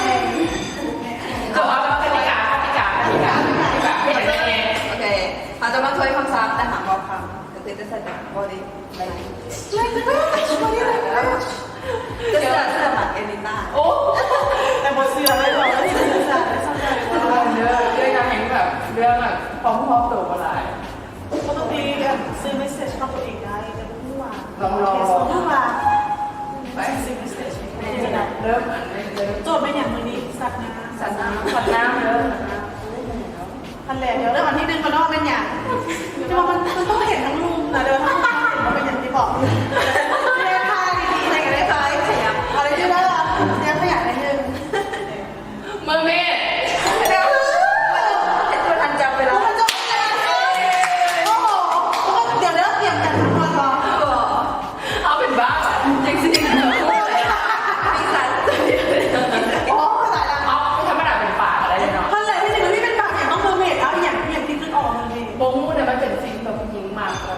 ໂຈດ ເອົາ ກະຕິກາ ກະຕິກາ ກະຕິກາ ກະຕິກາ ເຮັດຈັ່ງໃດແດ່? ໂອເຄ ເຮົາຈະມາທວນຄຳສັບ ແຕ່ຫ້າມບອກຄຳ ກໍຄືຈະໃຊ້ແຕ່ body language ຈະເຊື່ອ ເຊື່ອໝັ້ນເອລິຕ້າ. ໂອ້ ແຕ່ບໍ່ເຊື່ອເລີຍ ເວົ້າວ່າຊິເຊື່ອ ເຊື່ອ ເຊື່ອ ເລື່ອງແບບ ເລື່ອງແບບຄວາມຮອບໂຕບໍ່ຫຼາຍ. ປົກກະຕິແບບສື່ເມສເສຈຂອງຕົວເອງໄດ້ ແຕ່ບໍ່ຮູ້ວ່າ ລອງ ລອງ ບໍ່ຮູ້ວ່າ ໄປ ສື່ເມສເສຈ ເລີ່ມ ອັນ ເລີ່ມ ໂຈດແມ່ນຫຍັງມື້ນີ້? ສັດນ້ຳ ສັດນ້ຳ ສັດນ້ຳ ເອີ ສັດນ້ຳ. ຫັ້ນແຫຼະ ດຽວເລີ່ມອັນທີໜຶ່ງກ່ອນເນາະ ແມ່ນຫຍັງ? ແຕ່ວ່າມັນ ມັນຕ້ອງເຫັນທັງລຸ່ມນະ ເດີ ເຮົາຕ້ອງເຫັນວ່າເປັນຫຍັງຕິບອກ ແມ່ນທ່າດີໆ ໃດກໍໄດ້ ຂະຫຍັບ ເອົາເລີຍເດີ ແຕ້ມຂະຫຍັບໜ້ອຍໜຶ່ງ. ເມີເມດ ເຮັດບໍ່ທັນຈັບເວລາ ບໍ່ທັນຈັບເວລາ. ໂອ້ໂຫ ດຽວເດີ ຕຽມກັນທັງວັນບໍ່? ເອົາເປັນບ້າ ຈັ່ງຊີ້ ໂອ້ຍ ໂອ້ ຕາຍລະ ເອົາ ທຳມະດາເປັນປາກະໄດ້ເນາະ. ຫັ້ນແຫຼະ ທີ່ຈິງມັນມີເປັນປາກຫຍັງ ຕ້ອງເມີເມດ ເອົາອີ່ຫຍັງ ອີ່ຫຍັງທີ່ຄິດອອກ ເມີເມດ. ບໍ່ຮູ້ນະ ມັນເປັນສິ່ງທີ່ຜູ້ຍິງມັກ ອ່າ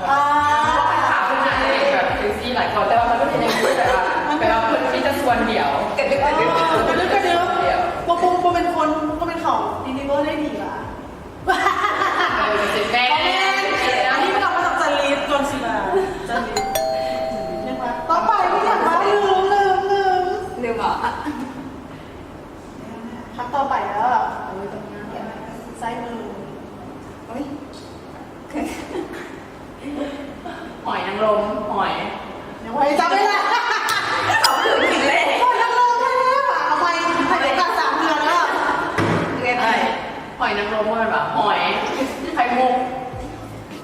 ເພາະວ່າເປັນຂາວເປັນຫຍັງເປັນແບບເຊັກຊີຫຼາຍກວ່າ ແຕ່ວ່າມັນກໍເປັນຢ່າງນີ້ ແບບວ່າ ແບບວ່າເພິ່ນມີແຕ່ສ່ວນດຽວ ກະດຶບກະດຶບ ເອີ ກະດຶບກະດິບ ສ່ວນດຽວ. ບໍ່ ບໍ່ ບໍ່ແມ່ນຄົນ ບໍ່ແມ່ນເຂົາ deliver ໄດ້ດີຫວາ? ເອີ ຊິແມ່ນ ບໍ່ແມ່ນ ອັນນີ້ເຮົາກໍຕ້ອງຈະລິດກ່ອນຊິວ່າ ຈະລິດ ຍັງວ່າ ຕໍ່ໄປມີຫຍັງວະ? ລືມ ລືມ ລືມ ລືມເຫາະ? ຄຳຕໍ່ໄປເດີ ເອີ ຕ້ອງຍາກ ຊ້າຍມື ໂອ້ຍ ຫອຍນາງລົມ ຫອຍ ຍັງບໍ່ໄດ້ຈັບເລີຍລະ. ຫອຍນາງລົມ ບໍ່ແມ່ນຫວາ? ຫອຍ ໄຂ່ມຸກ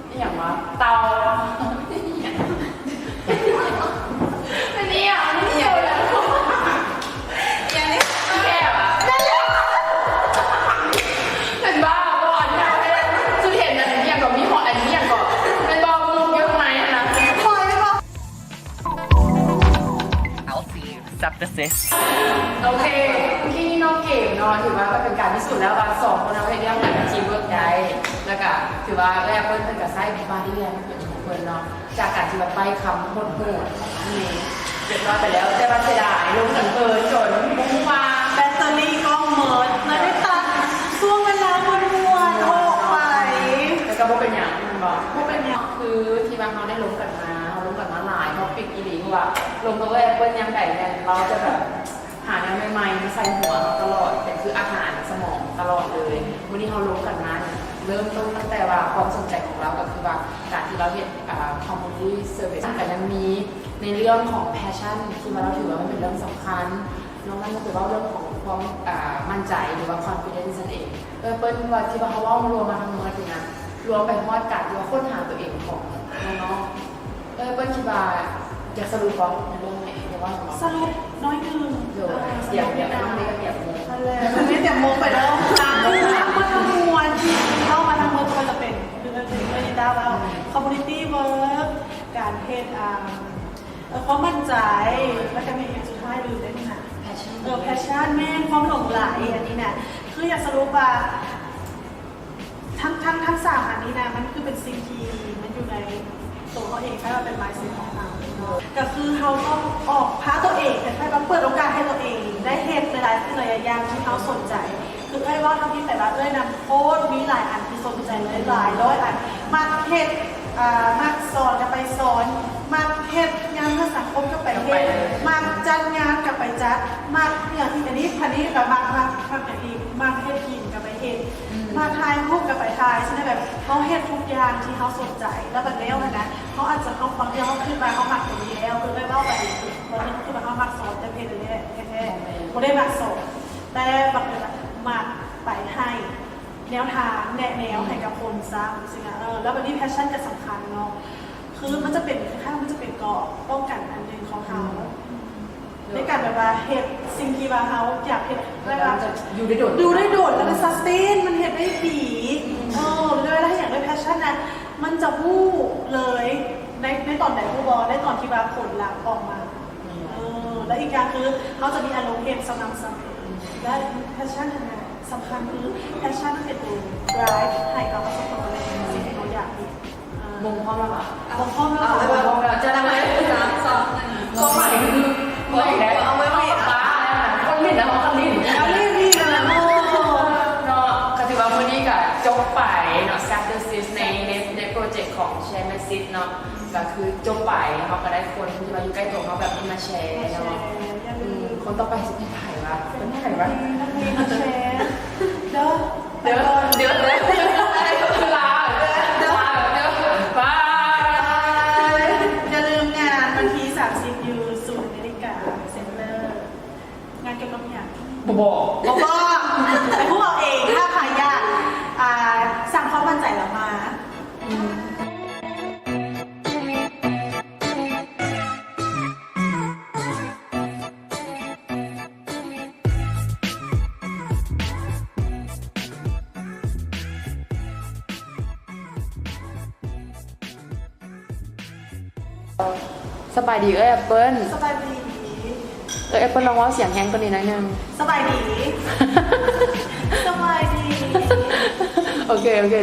ອີ່ຫຍັງຫວາ? ເຕົາ ອີ່ຫຍັງ? ອັນນີ້ອະ ອັນນີ້ຫຍັງ? ອີ່ຫຍັງນີ້? ແກ້ວະ? ແມ່ນແລ້ວ ເປັນບ້າບໍ່? ອັນນີ້ເຮົາເຮັດ ຄືເຫັນອັນນີ້ຫຍັງກໍມີ ຫອຍອັນນີ້ຫຍັງກໍ ແມ່ນບໍ່? ມຸກຢູ່ຂ້າງໃນຫັ້ນນະ ຫອຍແມ່ນບໍ່? I'll see you. Success. ໂອເຄ ເມື່ອກີ້ນີ້ນອກເກມເນາະ ຖືວ່າກໍເປັນການພິສູດແລ້ວວ່າສອງຄົນເຮົາເຮັດວຽກກັນ teamwork ໄດ້ ແລ້ວກະຖືວ່າເອື້ອຍແອັບເປິ້ນເພິ່ນກະໃຊ້ບາຣເອຍເປັນຂອງເພິ່ນເນາະ ຈາກການທີ່ແບບໄປ້ຄຳໂຫດໆ ນີ້ຮຽບຮ້ອຍໄປແລ້ວ ແຕ່ວ່າເສຍດາຍລົມກັນເກີນຈົນບໍ່ຮູ້ວ່າແບັດເຕີຣີກ້ອງໝົດ ເລີຍໄດ້ຕັດຊ່ວງເວລາມ່ວນໆອອກໄປ ແຕ່ກໍບໍ່ເປັນຫຍັງແມ່ນບໍ່? ບໍ່ເປັນຫຍັງ ຄືທີ່ວ່າເຮົາໄດ້ລົມກັນມາ ເຮົາລົມກັນມາຫຼາຍ ເຮົາປິດອີ່ຫຼີ ເພາະວ່າລົມກັບເອື້ອຍແອັບເປິ້ນຍາມໃດແມ່ນລາວຈະແບບ ຫາແນວໃໝ່ໆມາໃສ່ຫົວເຮົາຕະຫຼອດ ເປັນຄືອາຫານສະໝອງຕະຫຼອດເລີຍ. ມື້ນີ້ເຮົາລົມກັນມາ ເລີ່ມຕົ້ນຕັ້ງແຕ່ວ່າຄວາມສົນໃຈຂອງລາວກໍຄືວ່າການທີ່ລາວເຮັດ ອ່າ community service ກໍຍັງມີໃນເລື່ອງຂອງ passion ທີ່ວ່າລາວຖືວ່າມັນເປັນເລື່ອງສຳຄັນ. ນອກນັ້ນກໍຄືເວົ້າເລື່ອງຂອງຄວາມ ອ່າ ໝັ້ນໃຈ ຫຼືວ່າ confidence ນັ້ນເອງ. ເອີ ເປີ້ນວ່າທີ່ວ່າເຮົາເວົ້າລວມມາທັງໝົດນີ້ນະ ລວມໄປຮອດການທີ່ວ່າຄົ້ນຫາຕົວເອງຂອງນ້ອງໆ. ເອີ ເພິ່ນຄິດວ່າຢາກສະຫຼຸບບໍ່ໃນເລື່ອງນີ້ ຢາກເວົ້າຫຍັງບໍ່? ສະຫຼຸບໜ້ອຍໜຶ່ງ. ໂດຍ ເອີ ສະຫຼຸບໜ້ອຍໜຶ່ງ ດຽວ ດຽວ ດຽວ ດຽວ ນັ້ນແຫຼະ ດຽວໂມງ ດຽວໂມງໄປເດີ ຕາມເລື່ອງທັງໝົດທັງມວນທີ່ເວົ້າມາທັງໝົດ ບໍ່ວ່າຈະເປັນ ຄື ຄື ຄືທີ່ເຈົ້າເວົ້າ community work ການເຮັດ ອ່າ ເອີ ຄວາມໝັ້ນໃຈ ແລ້ວກໍມີຫຍັງສຸດທ້າຍລືມໄດ້ຫັ້ນນະ passion ເອີ passion ແມ່ນ ຄວາມຫຼົງໄຫຼ ອັນນີ້ນະ ຄືຢາກສະຫຼຸບວ່າ ທັງ ທັງ ທັງສາມອັນນີ້ນະ ມັນຄືເປັນສິ່ງທີ່ມັນຢູ່ໃນໂຕເຮົາເອງ ຄ້າຍວ່າເປັນ mindset ຂອງເຮົາ ກໍຄືເຮົາຕ້ອງອອກ ພາຕົວເອງ ຄ້າຍໆວ່າເປີດໂອກາດໃຫ້ຕົວເອງໄດ້ເຮັດຫຼາຍໆສິ່ງຫຼາຍຢ່າງທີ່ເຮົາສົນໃຈ. ຄືເອື້ອຍເວົ້າທຳອິດໄປວ່າເອື້ອຍນະໂຄດມີຫຼາຍອັນທີ່ສົນໃຈເລີຍ ຫຼາຍຮ້ອຍອັນ ມັກເຮັດ ອ່າ ມັກສອນກໍໄປສອນ ມັກເຮັດງານເພື່ອສັງຄົມກໍໄປເຮັດ ມັກຈັດງານກໍໄປຈັດ ມັກຫຍັງອີກ ອັນນີ້ ອັນນີ້ກໍມັກ ມັກ ມັກຫຍັງອີກ ມັກເຮັດກິນກໍໄປເຮັດ ອືມ ມັກຖ່າຍຮູບກໍໄປຖ່າຍ ສະນັ້ນແບບເຮົາເຮັດທຸກຢ່າງທີ່ເຮົາສົນໃຈ ແລ້ວບັດແລ້ວຫັ້ນນະ ເຮົາອາດຈະ ເຮົາ ບາງເທື່ອເຮົາຄິດວ່າເຮົາມັກຕົວນີ້ແລ້ວ ຄືໄດ້ເວົ້າໄປ ບາງເທື່ອເຮົາຄິດວ່າເຮົາມັກສອນ ແຕ່ເຮັດແທ້ໆ ບໍ່ໄດ້ມັກສອນ ແຕ່ບາງເທື່ອມັກໄປໃຫ້ ແນວທາງແນະແນວ ອືມ ໃຫ້ກັບຄົນຊ້ຳ ຈັ່ງຊີ້ນະ ເອີ ແລ້ວບັດນີ້ passion ກໍສຳຄັນເນາະ ຄືມັນຈະເປັນ ຄ້າຍໆວ່າມັນຈະເປັນເກາະປ້ອງກັນອັນໜຶ່ງຂອງເຮົາ ອືມ ໃນການແບບວ່າເຮັດສິ່ງທີ່ວ່າເຮົາຢາກເຮັດ ແລ້ວມັນຈະຢູ່ໄດ້ດົນ ຢູ່ໄດ້ດົນ ແລ້ວກໍ sustain ມັນເຮັດໄດ້ດີ ອືມ ເອີ ເວລາເຮົາຢາກໄດ້ passion ນະ ມັນຈະຮູ້ເລີຍ ໃນ ໃນຕອນໃດຮູ້ບໍ່ ໃນຕອນທີ່ວ່າຜົນລັບອອກມາ ອືມ ເອີ ແລ້ວອີກຢ່າງຄືເຮົາຈະມີອາລົມເຮັດສະໝ່ຳສະເໝີ ແລະ passion ຫັ້ນນະ ສຳຄັນຄື passion ມັນເປັນໂຕ drive ໃຫ້ເຮົາປະສົບຜົນສຳເລັດໃນສິ່ງທີ່ເຮົາຢາກເຮັດ. ອ່າ ມົງພ້ອມແລ້ວຫວາ? ມົງພ້ອມແລ້ວ ເອົາເລີຍ ມົງພ້ອມແລ້ວ ຈະນັ່ງໄດ້ ສາມ ສອງ ໜຶ່ງ ກໍໝາຍຄື ເອົາໄວ້ ເອົາໄວ້ ເອົາໄວ້ ຄົນຫຼິ້ນນະ ເຮົາຄັນຫຼິ້ນ ເອົາຫຼິ້ນ ຫຼິ້ນນະ ໂອ້ ເນາະ ກໍຖືວ່າມື້ນີ້ກໍຈົບໄປເນາະ Success ໃນ ໃນ ໃນໂປຣເຈັກຂອງ Share Message ເນາະ ກໍຄືຈົບໄປ ເຮົາກໍໄດ້ຄົນທີ່ວ່າຢູ່ໃກ້ຕົວເຮົາແບບນີ້ມາແຊເນາະ ມາແຊ ຢ່າລືມ ອືມ ຄົນຕໍ່ໄປຊິເປັນໃຜວະ ເປັນໃຜວະ ນັກເລງ ນັກເລງມາແຊເດີ ເດີ ເດີ ເດີ ເດີ ລາ ເດີ ເດີ ບາຍ ບາຍ ຢ່າລືມງານວັນທີສາມສິບ ຢູ່ສູນອາເມລິກາເຊັນເຕີ ງານກ່ຽວກັບຫຍັງ? ບໍ່ບອກ ບໍ່ບອກ ໄປຮູ້ເອົາເອງ ຖ້າໃຜຢາກ ອ່າ ສ້າງຄວາມໝັ້ນໃຈແລ້ວມາ ອືມ. ສະບາຍດີເອື້ອຍແອັບເປິ້ນ ສະບາຍດີ ເອື້ອຍແອັບເປິ້ນລອງເວົ້າສຽງແຮງກວ່ານີ້ໜ້ອຍໜຶ່ງ ສະບາຍດີ ສະບາຍດີ ໂອເຄ ໂອເຄ.